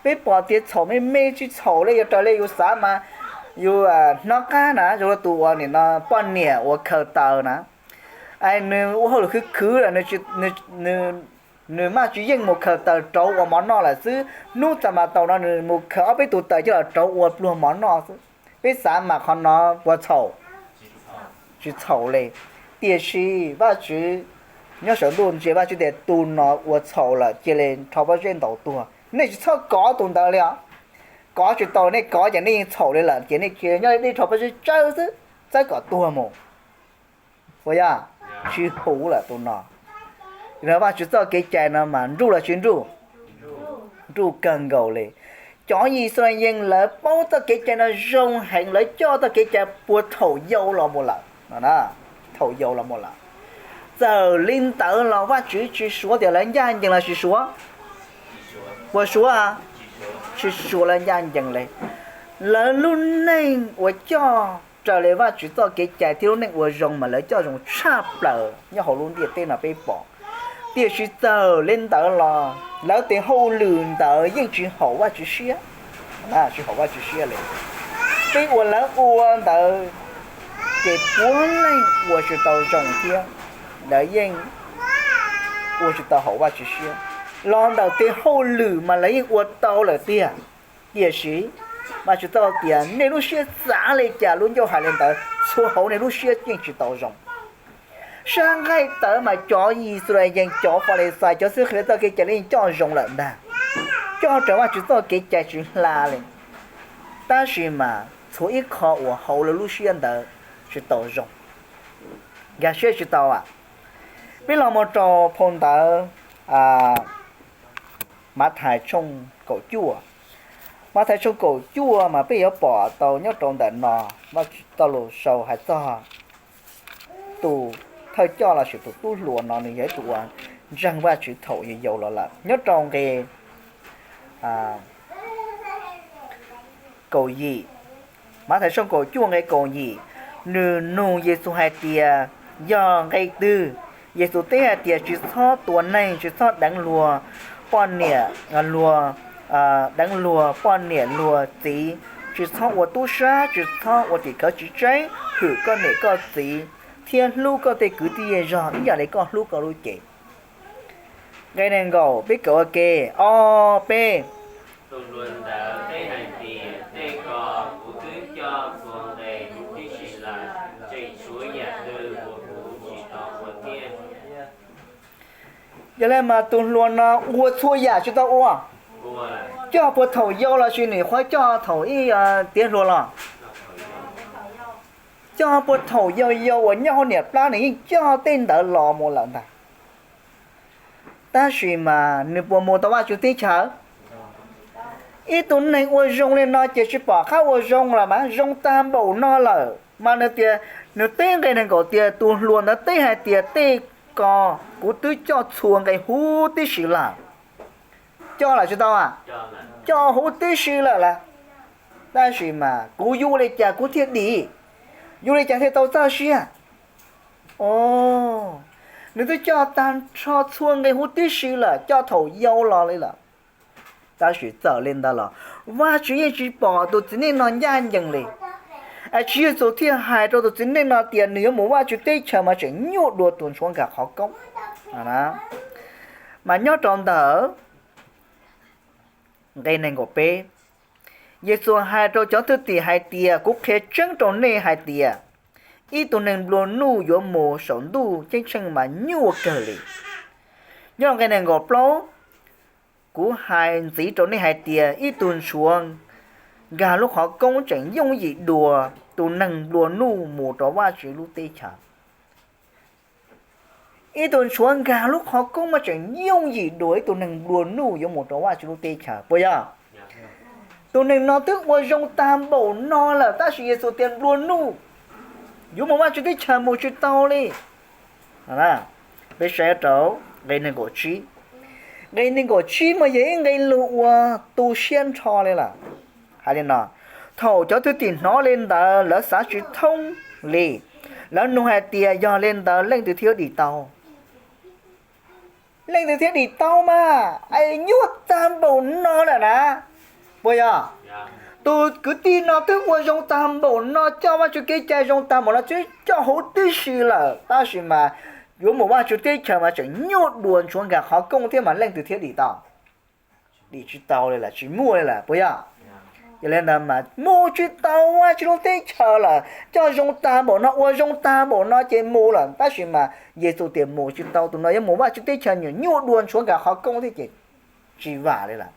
Peb pom tias txhaum me me tsis txhaum li, yog raws li yus xav mas yus hnov qab na, zoo li tus uas nim no poj niam uas khaws taws na, es nws ua hauj lwm khwv khwv lawm, nws maj tsis yeej mus khaws taws rauv ua mov noj lawm xwb. Hnub Xanpataus no nws mus khaws ob peb tus taws coj los rauv ua pluag mov noj xwb. Peb xav mas qhov no puas txhaum? Tsis txhaum li. Tiam sis Vajtswv nyob saum ntuj ntsia Vajtswv tias tus no ua txhaum lawm cia li rho pob zeb ntaus tuag, nej tsis txhob kov tus ntawd li os. Kov tsis tau, nej kov ces nej yeej txhaum li lawm ces nej cia li nyob nej rho pob zeb tsawb xwb, txawb kom tuag mus. Puas yog? Tsis huv lawm tus no. Yog Vajtswv txoj kev cai no mas nruj los tsis nruj? Nruj kawg nkaus li. Cov Yixalayees lawv paub txoj kev cai no zoo heev, lawv coj txoj kev cai puag thaum yau los mus lawm. Thaum yau los mus lawm. Txawm li ntawd los Vajtswv tsis suav tias lawv ncaj ncees los tsis suav? Puas suav? Tsis suav lawv ncaj ncees li. Lawv lub neej uas coj raws li Vajtswv txoj kev cai thiab lub neej ua zoo mas lawv coj zoo tshaj plaws nyob hauv lub ntiaj teb no peb pom. Tiam sis txawm li ntawd los lawv tes hauj lwm ntawd yeej tsis haum Vajtswv siab. Tsis haum Vajtswv siab li. Tej uas lawv ua ntawd ces puav leej ua tsis tau zoo thiab, lawv yeej ua tsis tau haum Vajtswv siab. Los ntawm tes hauj lwm mas lawv yeej ua tau lawm tiag. Tiam sis Vajtswv txoj tias nej lub siab xav li cas lub ncauj hais li ntawd, txhua hauv nej lub siab yeej tsis tau zoo. Sab nqaij tawv mas cov Yixalayees, cov Falixais, cov xib hwb txoj kev cai lawv yeej coj zoo lawm ntag, coj raws Vajtswv txoj kev cai tsis hla li. Tab sis mas txhua ib qho uas hauv lawv lub siab ntawd tsis tau zoo, nkag siab tsis tau. Peb los mus rau phau ntawv Mathais tshooj kaum cuaj. Mathais tshooj kaum cuaj mas peb yuav pom tau nyob rau ntawm no, Vajtswv txoj lus sau hais txog tus thawj coj lossis tus tub hluas no nws yog ib tug uas ntseeg Vajtswv thaum yau yau los lawm. Nyob rau nqe kaum yim, Mathais tshooj kaum cuaj nqe kaum yim, nws nug Yexus hais tias, yog nqe twg? Yexus teb hais tias, tsis txhob tua neeg, tsis txhob deev luag poj niam, luag, deev luag poj niam luag txiv, tsis txhob ua tub sab, tsis txhob ua tim khawv tsis tseeb, hwm koj niam koj txiv, thiab hlub koj tej kwv tij zej zog ib yam li koj hlub koj lub cev. Nqe nees nkaum peb kawm ua ke. Ob peb. Tus hluas ntawd teb hais tias, Tej ko kuv twb coj txhua nqe huv tib si lawm, tseem tshuav yam twg uas kuv tsis tau ua thiab? Yog li mas tus hluas no ua txhua yam tsis tau ua. Coj puag thaum yau los sis nws qhuav coj thaum ib tiav hluas los? Coj puag thaum yau yau uas nyob hauv niam plab nws yeej coj tej ntawd los mus lawm ntag. Tab sis mas nws puas mus tau Vajtswv teb chaws? Ib tug neeg ua zoo li no ces tsis pom qab ua zoo los mas zoo tag npaum no lawm mas nws tias, nws teb nqe nees nkaum tias, Tus hluas ntawd teb hais tias, Tej ko kuv twb coj txhua nqe huv tib si lawm. Coj lawm tsis tau? Coj huv tib si lawm las. Tab sis mas kuv yuav ua li cas kuv thiaj dim? Yuav ua li cas thiaj tau txoj sia? Nws twb coj tag nrho txhua nqe huv tib si lawm, coj thaum yau los li lawm. Tab sis txawm li ntawd los Vajtswv yeej tsis pom tus txiv neej no ncaj ncees li. Es Tswv Yexus thiaj hais rau tus txiv neej no tias nws yuav mus Vajtswv teb chaws mas tseem nyuaj dua tus ntshuav nkag qhov koob. Mas nyob rau ntawm nqe nees nkaum peb, Yexus hais rau cov thwj tim hais tias, Kuv qhia tseeb rau nej hais tias, ib tug neeg nplua nuj yuav mus saum ntuj ceeb tsheej mas nyuaj kawg li. Nyob nqe nees nkaum plaub, Kuv hais ntxiv rau nej hais tias, ib tug ntshuav nkag lub qhov koob tseem yooj yim dua tus neeg nplua nuj mus rau Vajtswv lub teb chaws. Ib tug ntshuav nkag lub qhov koob mas tseem yooj yim dua ib tug neeg nplua nuj yuav mus rau Vajtswv lub teb chaws, puas yog? Tus neeg no twb ua zoo tag npaum no lawm tab sis Yexus tias nplua nuj, yuav mus Vajtswv teb chaws mus tsis tau li. Peb saib rau nqe nees nkaum tsib. Nqe nees nkaum tsib mas yog ib nqe lus uas tu siab nrho li lawm. Hais li no, thaum cov thwj tim hnov li ntawd lawv xav tsis thoob li. Lawv nug hais tias, Yog li ntawd leej twg thiaj dim tau? Leej twg thiaj dim tau mas, es nyuaj tag npaum no lawm na. Puas yog? Tus kwv tij no twb ua zoo tag npaum no, coj Vajtswv kev cai zoo tag npaum no, twb coj huv tib si lawm, tab sis mas yuav mus Vajtswv teb chaws mas tseem nyuaj dua ntshuav nkag qhov koob thiab mas leej twg thiaj dim tau? Dim tsis tau li lawm, tsis muaj li lawm, puas yog? Yog li ntawd mas mus tsis tau Vajtswv lub teb chaws lawm, coj zoo tag npaum no, ua zoo tag npaum no ces mus lawm, tab sis mas Yexus tias mus tsis tau, tus no yuav mus Vajtswv teb chaws nyuam nyuaj dua ntshuav nkag qhov koob thiab ces tsis vam li lawm.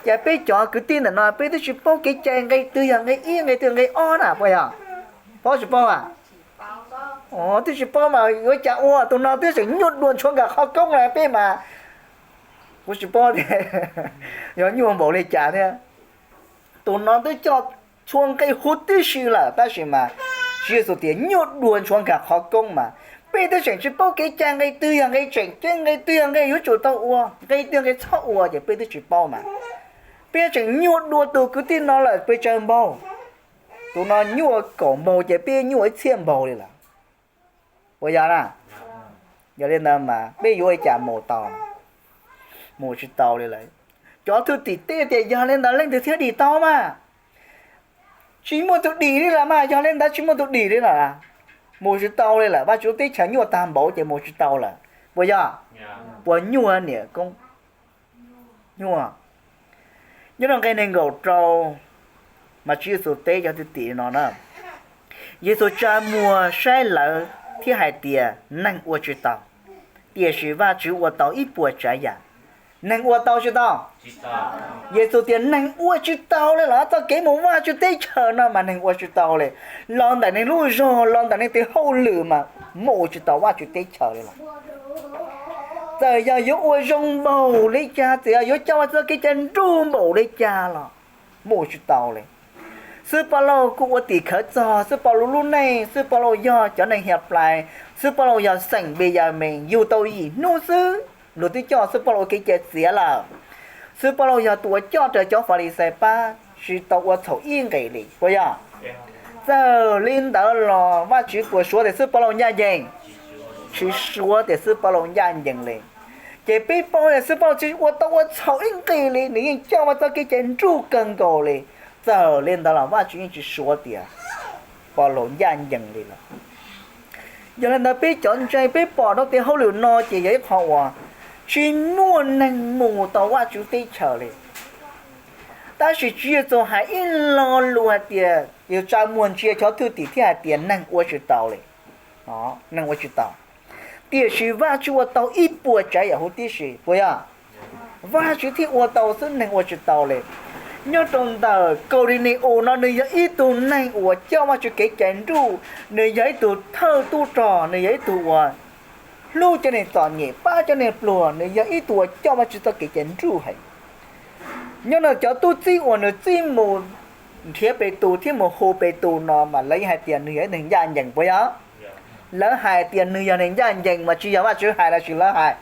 Ces peb cov kwv tij ntawm no peb twb tsis paub kev cai nqe twg yog nqe ib, nqe twg nqe ob na, puas yog? Paub tsis paub a? Twb tsis paub mas yuav cas ua, tus no twb tseem nyuaj dua ntshuav nkag qhov koob lawm peb mas. Kuv tsis paub tias yog nyuaj npaum li cas thiab. Tus no twb coj txhua nqe huv tib si lawm tab sis mas Tswv Yexus tias nyuaj dua ntshuav nkag qhov koob mas. Peb twb tseem tsis paub kev cai nqe twg yog nqe tseem ceeb, nqe twg yog nqe yuav tsum tau ua, nqe twg nqe txhob ua ces peb twb tsis paub mas. Peb tseem nyuaj dua tus kwv tij no lawm pes tsawg npaug. Tus no nyuaj kaum npaug ces peb nyuaj ib txhiab npaug li lawm. Puas yog na? Yog li ntawd mas peb yuav ua li cas mus tau? Mus tsis tau li lawm. Cov thwj tim teb tias yog li ntawd leej twg thiaj dim tau mas? Tsis muaj tus dim li lawm mas, yog li ntawd tsis muaj tus dim li lawm. Mus tsis tau li lawm, Vajtswv lub teb chaws nyuaj tag npaum ces mus tsis tau lawm. Puas yog? Puas nyuaj niam koob? Nyuaj. Nyob rau nqe nees nkaum rau mas Tswv Yexus teb cov thwj tim no na. Yexus tsa muag saib lawv thiab hais tias neeg ua tsis tau, tiam sis Vajtswv ua tau ib puas tsav yam. Neeg ua tau tsis tau? Yexus tias neeg ua tsis tau li lawm, txoj kev mus Vajtswv teb chaws no mas neeg ua tsis tau li. Los ntawm neeg lub zog, los ntawm neeg tus hauj lwm mas mus tsis tau Vajtswv teb chaws li lawm. Txawm yog yuav ua zoo npaum li cas, txawm yog yuav coj Vajtswv txoj kev cai nruj npaum li cas los mus tsis tau li. Xib Paj Laug kuj ua tim khawv txog Xib Paj Laug lub neej, Xib Paj Laug yog cov neeg Hias Plais, Xib Paj Laug yog xeem Npis Yas Mees, yug tau yim hnub xwb luag twb coj Xib Paj Laug ua kev cai txiav lawm. Xib Paj Laug yog tus uas coj raws cov Falixais pab, tsis tau ua txhaum ib nqe li, puas yog? Txawm li ntawd los Vajtswv puas suav tias Xib Paj Laug ncaj ncees? Tsis suav tias Xib Paj Laug ncaj ncees li. Ces peb paub tias Xib Paj Laug tsis ua tau ua txhaum ib nqe li, nws yeej coj Vajtswv txoj kev cai nruj kawg nkaus li. Txawm li ntawd los Vajtswv yeej tsis suav tias Paj Laug ncaj ncees li lawm. Yog li ntawd peb cov ntseeg peb pom rau tias hauj lwm no ces yog ib qho uas Tsis muaj neeg mus tau Vajtswv teb chaws li. Tab sis Tswv Yexus hais ib lo lus hais tias, yus tsa muag ntsia cov thwj tim thiab hais tias neeg ua tsis tau li. Neeg ua tsis tau. Tiam sis Vajtswv ua tau ib puas tsav yam huv tib si, puas yog? Vajtswv thiaj ua tau xwb, neeg ua tsis tau li. Nyob rau ntawm Kaus Lis Nis Us no, nws yog ib tug neeg uas coj Vajtswv kev cai nruj, nws yog ib tug thawj tub rog, nws yog ib tug uas hlub cov neeg txom nyem, pab cov neeg pluag, nws yog ib tug uas coj Vajtswv txoj kev cai nruj heev. Nyob no cov tub txib uas nws txib mus nrhiav Petus thiab mus hu Petus no mas lawv yeej hais tias nws yog ib neeg ncaj ncees, puas yog? Lawv hais tias nws yog neeg ncaj ncees mas tsis yog Vajtswv hais los sis lawv hais?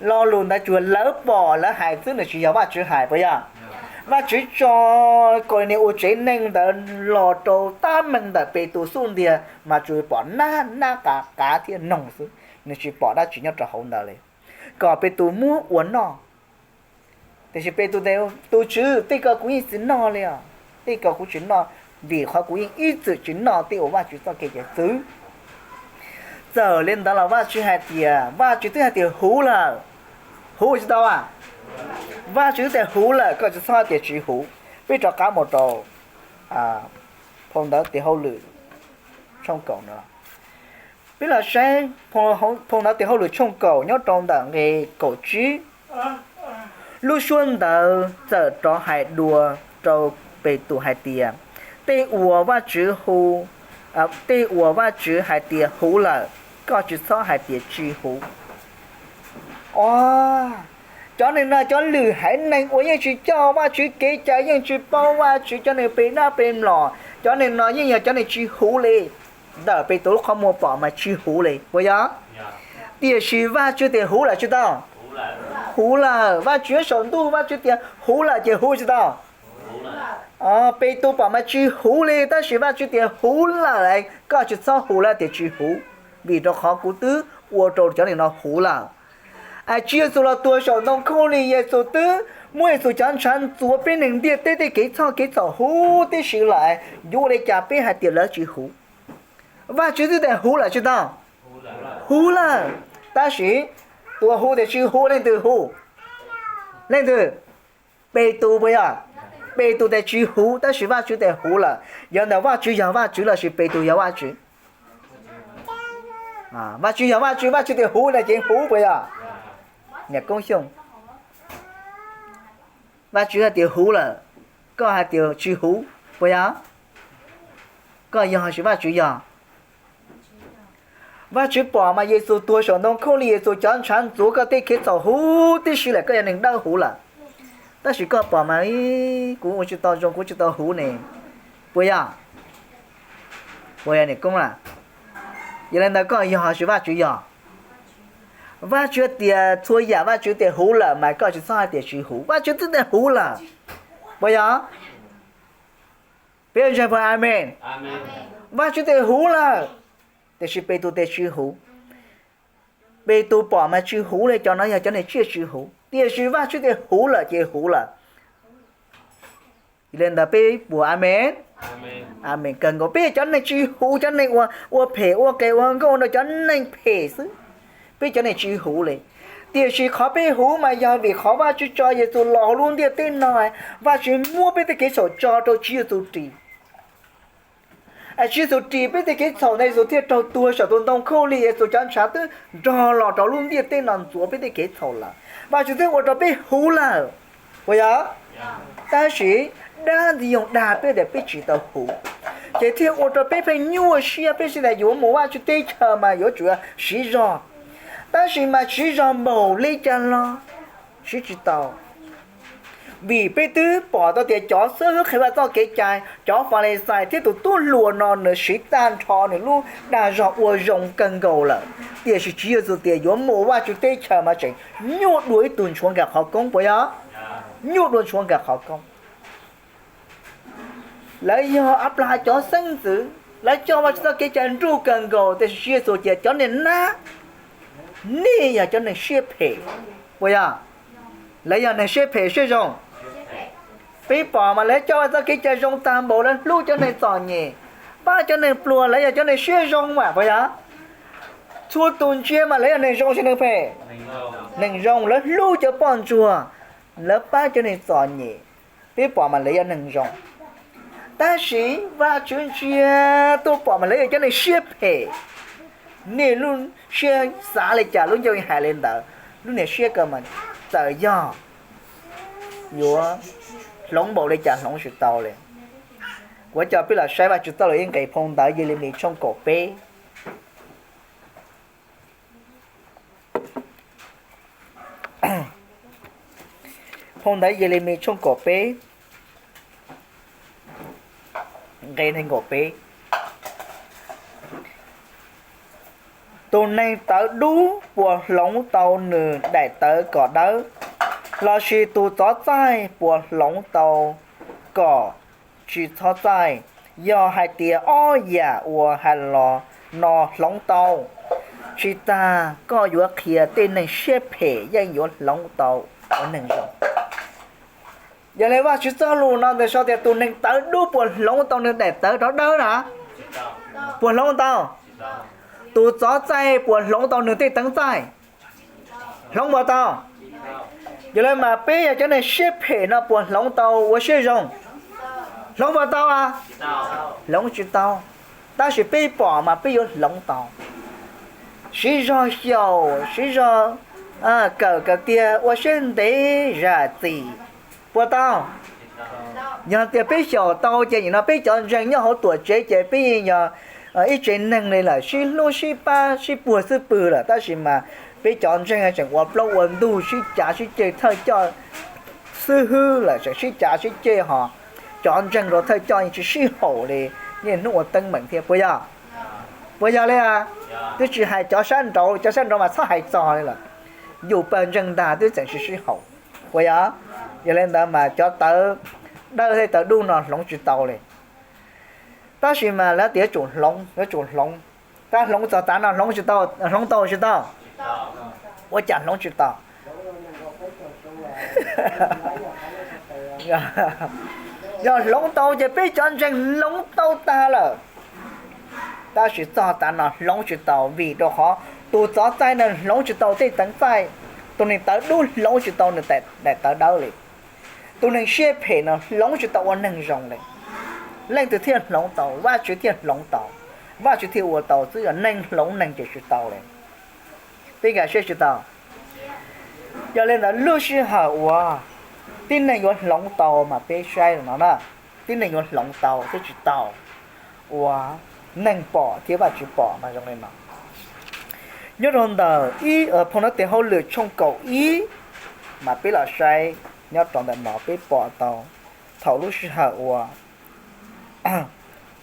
Lo lus ntawd tsuas lawv pom lawv hais xwb, nws tsis yog Vajtswv hais, puas yog? Vajtswv tso Kaus Lis Nis Us tsev neeg ntawd los rau tab meeg ntawm Petus xub ntiag mas tsuas pom nab nab qav qav thiab noog xwb, nws tsis pom dab tsi nyob rau hauv ntawd li kom Petus muab ua noj. Tiam sis Petus tias, Tus Tswv, tej ko kuv yeej tsis noj li os, tej ko kuv tsis noj, vim qhov kuv yeej ib txwm tsis noj tej uas Vajtswv txoj kev cai txwv. Txawm li ntawd los Vajtswv hais tias, Vajtswv twb hais tias huv lawm, huv tsis tau a? Vajtswv twb tias huv lawm, koj tsis txhob hais tias tsis huv. Peb rov qab mus rau Phau Ntawv Tes Hauj Lwm tshooj kaum no. Peb los saib Phau Ntawv Tes Hauj Lwm tshooj kaum nyob rau ntawm nqe kaum tsib. Lub suab ntawd txawm rov hais dua rau Petus hais tias, Tej uas Vajtswv hu, tej uas Vajtswv hais tias huv lawm, koj tsis txhob hais tias tsis huv. Os, cov neeg no cov lwm haiv neeg uas yeej tsis coj Vajtswv kev cai, yeej tsis paub Vajtswv, cov neeg pe dab pe mlom, cov neeg no yeej yog cov neeg tsis huv li. Ntawm Petus lub qhov muag pom mas tsis huv li, puas yog? Tiam sis Vajtswv tias huv lawm tsis tau? Huv lawm. Vajtswv saum ntuj Vajtswv tias huv lawm ces huv tsis tau? Petus pom mas tsis huv li, tab sis Vajtswv tias huv lawm, koj tsis txhob hu lawm tias tsis huv, vim rau qhov kuv twb ua rau cov neeg no huv lawm. Tswv Yexus los tuag saum ntoo khaub lig, Yexus twb muab Yexus cov ntshav ntxuav peb neeg ntiaj teb tej kev txhoj kev txhaum huv tib si lawm, yuav ua li cas peb hais tias lawv tsis huv? Vajtswv twb tias huv lawm tsis tau? Huv lawm. Tab sis tus huv tias tsis huv leej twg hu? Leej twg? Petus, puas yog? Petus tias tsis huv, tab sis Vajtswv tias huv lawm. Yog ntawm Vajtswv yog Vajtswv los sis Petus yog Vajtswv? Vajtswv yog Vajtswv, Vajtswv tias huv no ces huv, puas yog? Niam Koob Xyooj, Vajtswv hais tias huv lawm, koj hais tias tsis huv, puas yog? Koj yog los sis Vajtswv yog? Vajtswv pom mas Yexus tuag saum ntoo khaub lig, Yexus cov ntshav ntxuav koj tej kev txhaum huv tib si lawm, koj yog neeg dawb huv lawm. Tab sis koj pom mas, kuv ua tsis tau zoo, kuv tsis tau huv ne, puas yog? Puas yog niam Koob a? Yog li ntawd koj yog los sis Vajtswv yog? Vajtswv tias txhua yam Vajtswv tias huv lawm mas koj tsis txhob hais tias tsis huv, Vajtswv twb tias huv lawm, puas yog? Peb ntseeg puas amees? Vajtswv tias huv lawm, tiam sis Petus tias tsis huv. Petus pom mas tsis huv li, cov no yog cov neeg tsiaj tsis huv, tiam sis Vajtswv tias huv lawm ces huv lawm. Yog li ntawd peb puas amees? Amees kawg nkaus. Peb yog cov neeg tsis huv, cov neeg uas ua phem ua qe ua nkauj nrog cov neeg phem xwb, peb cov neeg tsis huv li. Tiam sis qhov peb huv mas yog vim qhov Vajtswv tso Yexus los hauv lub ntiaj teb no, Vajtswv muab peb tej kev txhaum tso rau Tswv Yexus ris. Tswv Yexus ris peb tej kev txhaum ntawd, Yexus thiaj raug tuag saum tus ntoo khaub lig, Yexus cov ntshav twb nrog los rau lub ntiaj teb no ntxuav peb tej kev txhaum lawm, Vajtswv twb ua rau peb huv lawm, puas yog? Tab sis dab ntxwg nyoog dag peb tias peb tsis tau huv, ces thiaj ua rau peb pheej nyuaj siab, peb xav tias yuav mus Vajtswv teb chaws mas yuav tsum siv zog. Tab sis mas siv zog npaum li cas los siv tsis tau, vim peb twb pom tau tias cov xib hwb qhia Vajtswv txoj kev cai, cov Falixais thiab tus tub hluas no nws siv tag nrho nws lub dag zog ua zoo kawg nkaus lawm, tiam sis Tswv Yexus tias yuav mus Vajtswv teb chaws mas tseem nyuaj dua ib tug ntshuav nkag qhov koob, puas yog? Nyuaj dua ntshuav nkag qhov koob. Lawv yog Anplas cov xeeb ntxwv, lawv coj Vajtswv txoj kev cai nruj kawg nkaus, tiam sis Tswv Yexus tias cov niag nab, nej yog cov neeg siab phem, puas yog? Lawv yog neeg siab phem siab zoo? Peb pom mas lawv coj Vajtswv txoj kev cai zoo tag npaum, lawv hlub cov neeg txom nyem, pab cov neeg pluag, lawv yog cov neeg siab zoo mas, puas yog? Txhua tus ntsia mas lawv yog neeg zoo tsis neeg phem? Neeg zoo. Lawv hlub cov poj ntsuag, lawv pab cov neeg txom nyem, peb pom mas lawv yog neeg zoo. Tab sis Vajtswv ntsia tuaj pom mas lawv yog cov neeg siab phem. Nej lub siab xav li cas lub ncauj yeej hais li ntawd. Lub niag siab ko mas txawm yog yuav hloov npaum li cas hloov tsis tau li. Kuv coj peb los saib Vajtswv txoj lus ib nqe phau ntawv Yelemis tshooj kaum peb. Phau ntawv Yelemis tshooj kaum peb, nqe nees nkaum peb. Tus neeg tawv dub puas hloov tau nws daim tawv kom dawb? Lossis tus txov txaij puas hloov tau kom tsis txhob txaij? Yog hais tias ob yam uas hais los no hloov tau, tsis tas koj yuav qhia tej neeg siab phem yeej yuav hloov tau ua neeg zoo. Yog li Vajtswv txoj lus no ntawd sau tias tus neeg tawv dub puas hloov tau nws daim tawv rov dawb na? Puas hloov tau? Tus txov txaij puas hloov tau nws tej teev txaij? Hloov puas tau? Yog li mas peb yog cov neeg siab phem no puas hloov tau ua siab zoo? Hloov puas tau a? Hloov tsis tau. Tab sis peb pom mas peb yuav hloov tau. Siv zog xyaum, siv zog kawm kom tiag, ua siab ntev zam txim, puas tau? Yog tias peb xyaum tau ces nim no peb cov ntseeg nyob hauv tuam tsev ces peb yeej yog ib tsev neeg li lawm, sib hlub sib pab sib puag xwb pwg lawm. Tab sis mas peb cov ntseeg tseem ua plaub ua ntug, sib cav sib ceg, thawj coj xib hwb lawm tseem sib cav sib ceg, ho cov ntseeg rau thawj coj yeej tsis sib haum li niaj hnub ua teeb meem thiab, puas yog? Puas yog li a? Twb tsis hais cov sab nraud, cov sab nraud mas txhob hais txog li lawm. Yus pawg ntseeg ntag twb tseem tsis sib haum, puas yog? Yog li ntawd mas cov tawv dawb thiab tawv dub no hloov tsis tau li. Tab sis mas lawv tias yuav tsum hloov, yuav tsum hloov. Tab hloov txog tav no hloov tsis tau, hloov tau tsis tau? Ua cas hloov tsis tau? Yog hloov tau ces peb cov ntseeg hloov tau tag lawm. Tab sis txog tav no hloov tsis tau vim rau qhov tus txov txaij no hloov tsis tau tej teev txaij, tus neeg tawv dub hloov tsis tau nws daim tawv dawb li, tus neeg siab phem no hloov tsis tau ua neeg zoo li. Leej twg thiaj hloov tau? Vajtswv thiaj hloov tau, Vajtswv thiaj ua tau xwb, yog neeg hloov neeg ces tsis tau li. Peb nkag siab tsis tau? Yog li ntawd lub sij hawm uas tib neeg yuav hloov tau mas peb saib no na, tib neeg yuav hloov tau thiab tsis tau, uas neeg pom thiab Vajtswv pom mas zoo li no. Nyob rau ntawm ib Phau Ntawv Tes Hauj Lwm tshooj kaum ib, mas peb los saib nyob rau ntawm no peb pom tau thaum lub sij hawm uas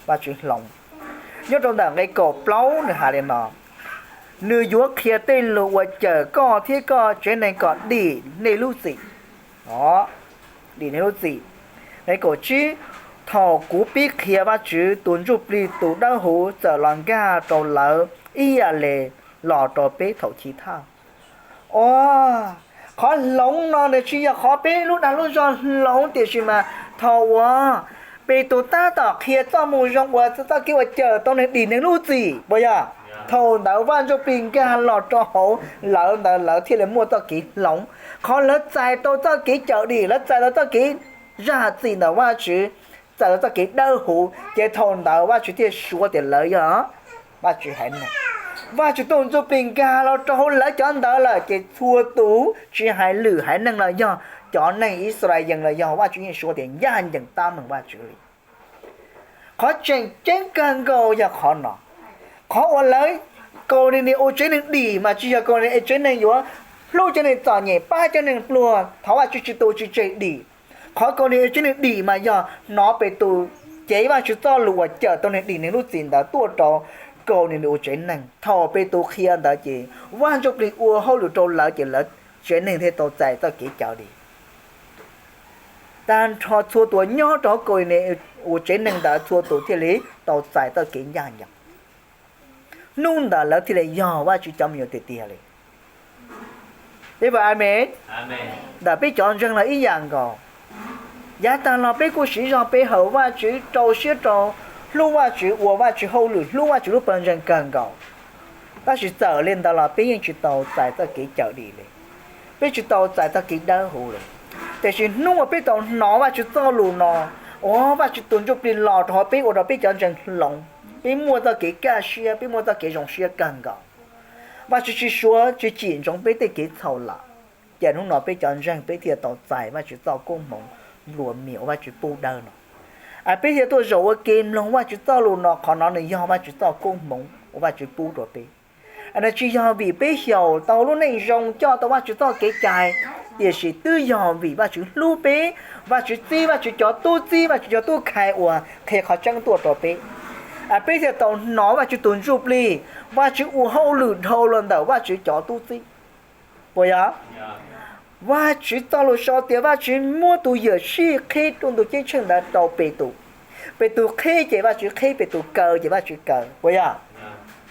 Vajtswv hloov. Nyob rau ntawm nqe kaum plaub nws hais li no: Nws yuav qhia tej lus uas cawm koj thiab koj tsev neeg kom dim nej lub txim. Dim nej lub txim. Nqe kaum tsib: Thaum kuv pib qhia, Vajtswv tus Ntsuj Plig tus Dawb Huv txawm los nkag rau lawv ib yam li los rau peb thaum chiv thawj. Os, qhov hloov no nws tsis yog qhov peb lub dag lub zog hloov, tiam sis mas thaum uas Petus tab tom qhia txoj moo zoo uas txoj kev uas cawm tau neeg dim neeg lub txim, puas yog? Thaum ntawd Vaj Ntsuj Plig nkag los rau hauv lawv ntawd, lawv thiaj li muaj txoj kev hloov. Qhov lawv txais tau txoj kev cawm dim, lawv txais tau txoj kev zam txim ntawm Vajtswv, txais tau txoj kev dawb huv, ces thaum ntawd Vajtswv thiaj suav tias lawv yog Vajtswv haiv neeg. Vajtswv tus Ntsuj Plig nkag los rau hauv lawv cov ntawd lawm, ces txhua tus tsis hais lwm haiv neeg los yog cov neeg Yixalayees los yog, Vajtswv yeej suav tias ncaj ncees tab meeg Vajtswv li. Qhov tseem ceeb kawg nkaus yog qhov no. Qhov uas lawv, Kaunivnias ua tsev neeg dim mas tsis yog Kaunivnias ua tsev neeg yuav hlub cov neeg txom nyem, pab cov neeg pluag, thov Vajtswv tsis tu tsis tseg dim. Qhov Kaunivnias ua tsev neeg dim mas yog hnov Petus cev Vajtswv txoj lus uas cawm tau neeg dim neeg lub txim ntawd tuaj rau Kaunivnias ua tsev neeg. Thaum Petus qhia ntawd ces Vaj Ntsuj Plig ua hauj lwm rau lawv ces lawv tsev neeg thiaj tau txais txoj kev cawm dim. Tag nrho txhua tus nyob rau hauv Kaunivnias ua tsev neeg ntawd txhua tus thiaj li tau txais txoj kev ncaj ncees. Hnub ntawd lawv thiaj li yog Vajtswv cov me nyuam tiag tiag li. Peb amen. Ntawm peb cov ntseeg los ib yam nkaus. Yav tag los peb kuj siv zog pe hawm Vajtswv, rau siab rau, hlub Vajtswv, ua Vajtswv hauj lwm, hlub Vajtswv lub pawg ntseeg kawg nkaus. Tab sis txawm li ntawd los peb yeej tsis tau txais txoj kev cawm dim li, peb tsis tau txais txoj kev dawb huv li. Tiam sis hnub uas peb tau hnov Vajtswv txoj lus no, uas Vajtswv tus Ntsuj Plig los rau hauv peb ua rau peb cov ntseeg hloov, peb muaj txoj kev kaj siab, peb muaj txoj kev zoo siab kawg nkaus. Vajtswv tsis suav tsis cim ntsoov peb tej kev txhaum lawm, ces hnub no peb cov ntseeg peb thiaj tau txais Vajtswv txoj koob hmoov nplua mias uas Vajtswv pub dawb no. Peb thiaj tuaj zaum ua ke mloog Vajtswv txoj lus no, qhov no nws yog Vajtswv txoj koob hmoov uas Vajtswv pub rau peb. Nws tsis yog vim peb xyaum tau lub neej zoo coj tau Vajtswv txoj kev cai, tiam sis twb yog vim Vajtswv hlub peb, Vajtswv txib Vajtswv cov tub txib, Vajtswv cov tub khai uas qhia qhov tseeb tuaj rau peb. Peb thiaj tau hnov Vajtswv tus Ntsuj Plig, Vajtswv ua hauj lwm dhau los ntawm Vajtswv cov tub txib. Puas yog? Vajtswv txoj lus sau tias Vajtswv muab tus yawm sij qhib rau ntu ceeb tsheej ntawd rau Petus. Petus qhib ces Vajtswv qhib, Petus kaw ces Vajtswv kaw. Puas yog?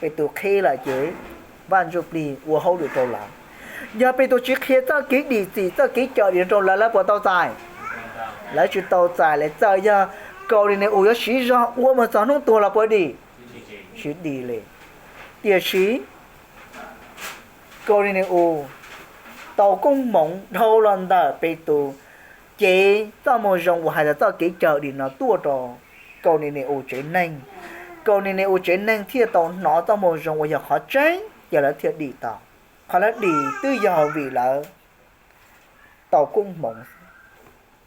Petus qhib lawm ces Vaj Ntsujplig ua hauj lwm rau lawv. Yog Petus tsis qhia txoj kev dim txim, txoj kev cawm dim rau lawv, lawv puas tau txais? Lawv tsis tau txais li. Txawm yog Kaulinaus yuav siv zog ua mus txog hnub tuag los puas dim? Tsis dim li. Tiam sis Kaulinaus tau koob hmoov dhau los ntawm Petus cev txoj moo zoo uas hais txog txoj kev cawm dim no tuaj rau Kaulinaus tsev neeg. Kaulinaus tsev neeg thiaj tau hnov txoj moo zoo uas yog qhov tseeb, ces lawv thiaj dim tau. Qhov lawv dim twb yog vim lawv tau koob hmoov,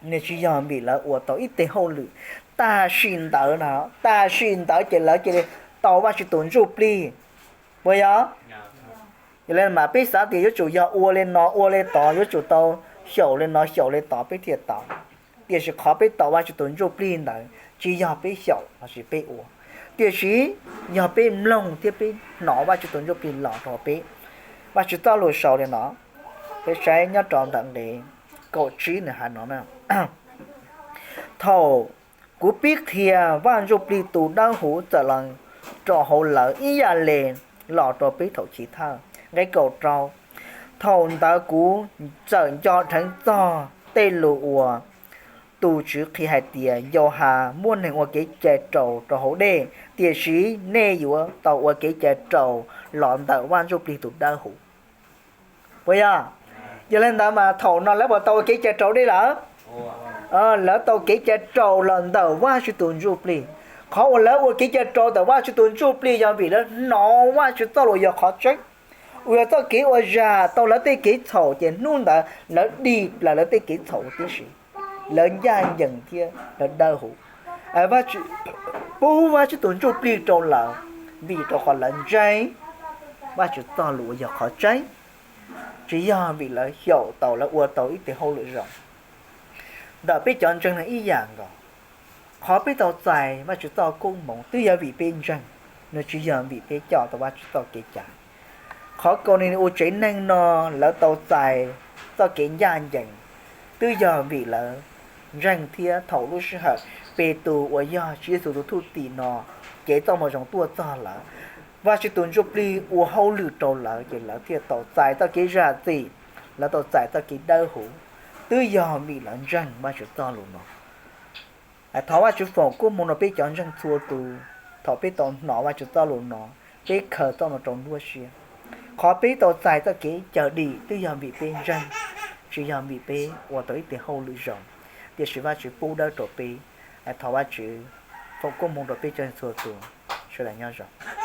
nws tsis yog vim lawv ua tau ib teg hauj lwm. Tam sim ntawd no, tam sim ntawd ces lawv cia li tau Vajtswv tus Ntsuj Plig. Puas yog? Yog li mas peb xav tias yuav tsum yog ua li no ua li tod, yuav tsum tau xyaum li no xyaum li tod peb thiaj tau. Tiam sis qhov peb tau Vajtswv tus Ntsuj Plig ntawd tsis yog peb xyaum lossis peb ua, tiam sis yog peb mloog thiab peb hnov Vajtswv tus Ntsuj Plig los rau peb. Vajtswv txoj lus sau li no, peb saib nyob rau ntawm nqe kaum tsib nws hais no na: Thaum kuv pib qhia, Vaj Ntsujplig tus Dawbhuv txawm los rau hauv lawv ib yam li los rau peb thaum chiv thawj. Nqe kaum rau: Thaum ntawd kuv txawm nco dheev txog tej lus uas tus Tswv qhia hais tias, Yauhas muab neeg ua kev cai raus rau hauv dej, tiam sis nej yuav tau ua kev cai raus los ntawm Vaj Ntsujplig tus Dawbhuv. Puas yog? Yog li ntawd mas thaum no lawv puas tau ua kev cai raus dej lawm? Lawv tau kev cai raus los ntawm Vajtswv tus Ntsuj Plig. Qhov uas lawv ua kev cai raus ntawm Vajtswv tus Ntsuj Plig yog vim lawv hnov Vajtswv txoj lus yog qhov tseeb, uas yog txoj kev uas zam tau lawv tej kev txhaum, ces hnub ntawd lawv dim plaws lawv tej kev txhaum tib si, lawv ncaj ncees thiab lawv dawb huv. Pub Vajtswv tus Ntsuj Plig rau lawv vim rau qhov lawv ntseeg Vajtswv txoj lus uas yog qhov tseeb, tsis yog vim lawv xyaum tau lawv ua tau ib teg hauj lwm zoo. Ntawm peb cov ntseeg no ib yam nkaus, qhov peb tau txais Vajtswv txoj koob hmoov twb yog vim peb ntseeg, nws tsis yog vim peb coj tau Vajtswv txoj kev cai. Qhov Kaunivnis tsev neeg no lawv tau txais txoj kev ncaj ncees twb yog vim lawv ntseeg thiab thaum lub sij hawm Petus uas yog Tswv Yexus tus thwj tim no cev txoj moo zoo tuaj txog lawm, Vajtswv tus Ntsuj Plig ua hauj lwm rau lawv ces lawv thiaj tau txais txoj kev zam txim, lawv tau txais txoj kev dawb huv, twb yog vim lawv ntseeg Vajtswv txoj lus no. Thov Vajtswv foom koob hmoov rau peb cov ntseeg txhua tus, thaum peb tau hnov Vajtswv txoj lus no, peb khaws txoj no rau nruab siab. Qhov peb tau txais txoj kev cawm dim twb yog vim peb ntseeg, tsis yog vim peb ua tau ib teg hauj lwm zoo, tiam sis Vajtswv pub dawb rau peb. Thov Vajtswv foom koob hmoov rau peb cov ntseeg txhua tus. Sawv daws nyob zoo.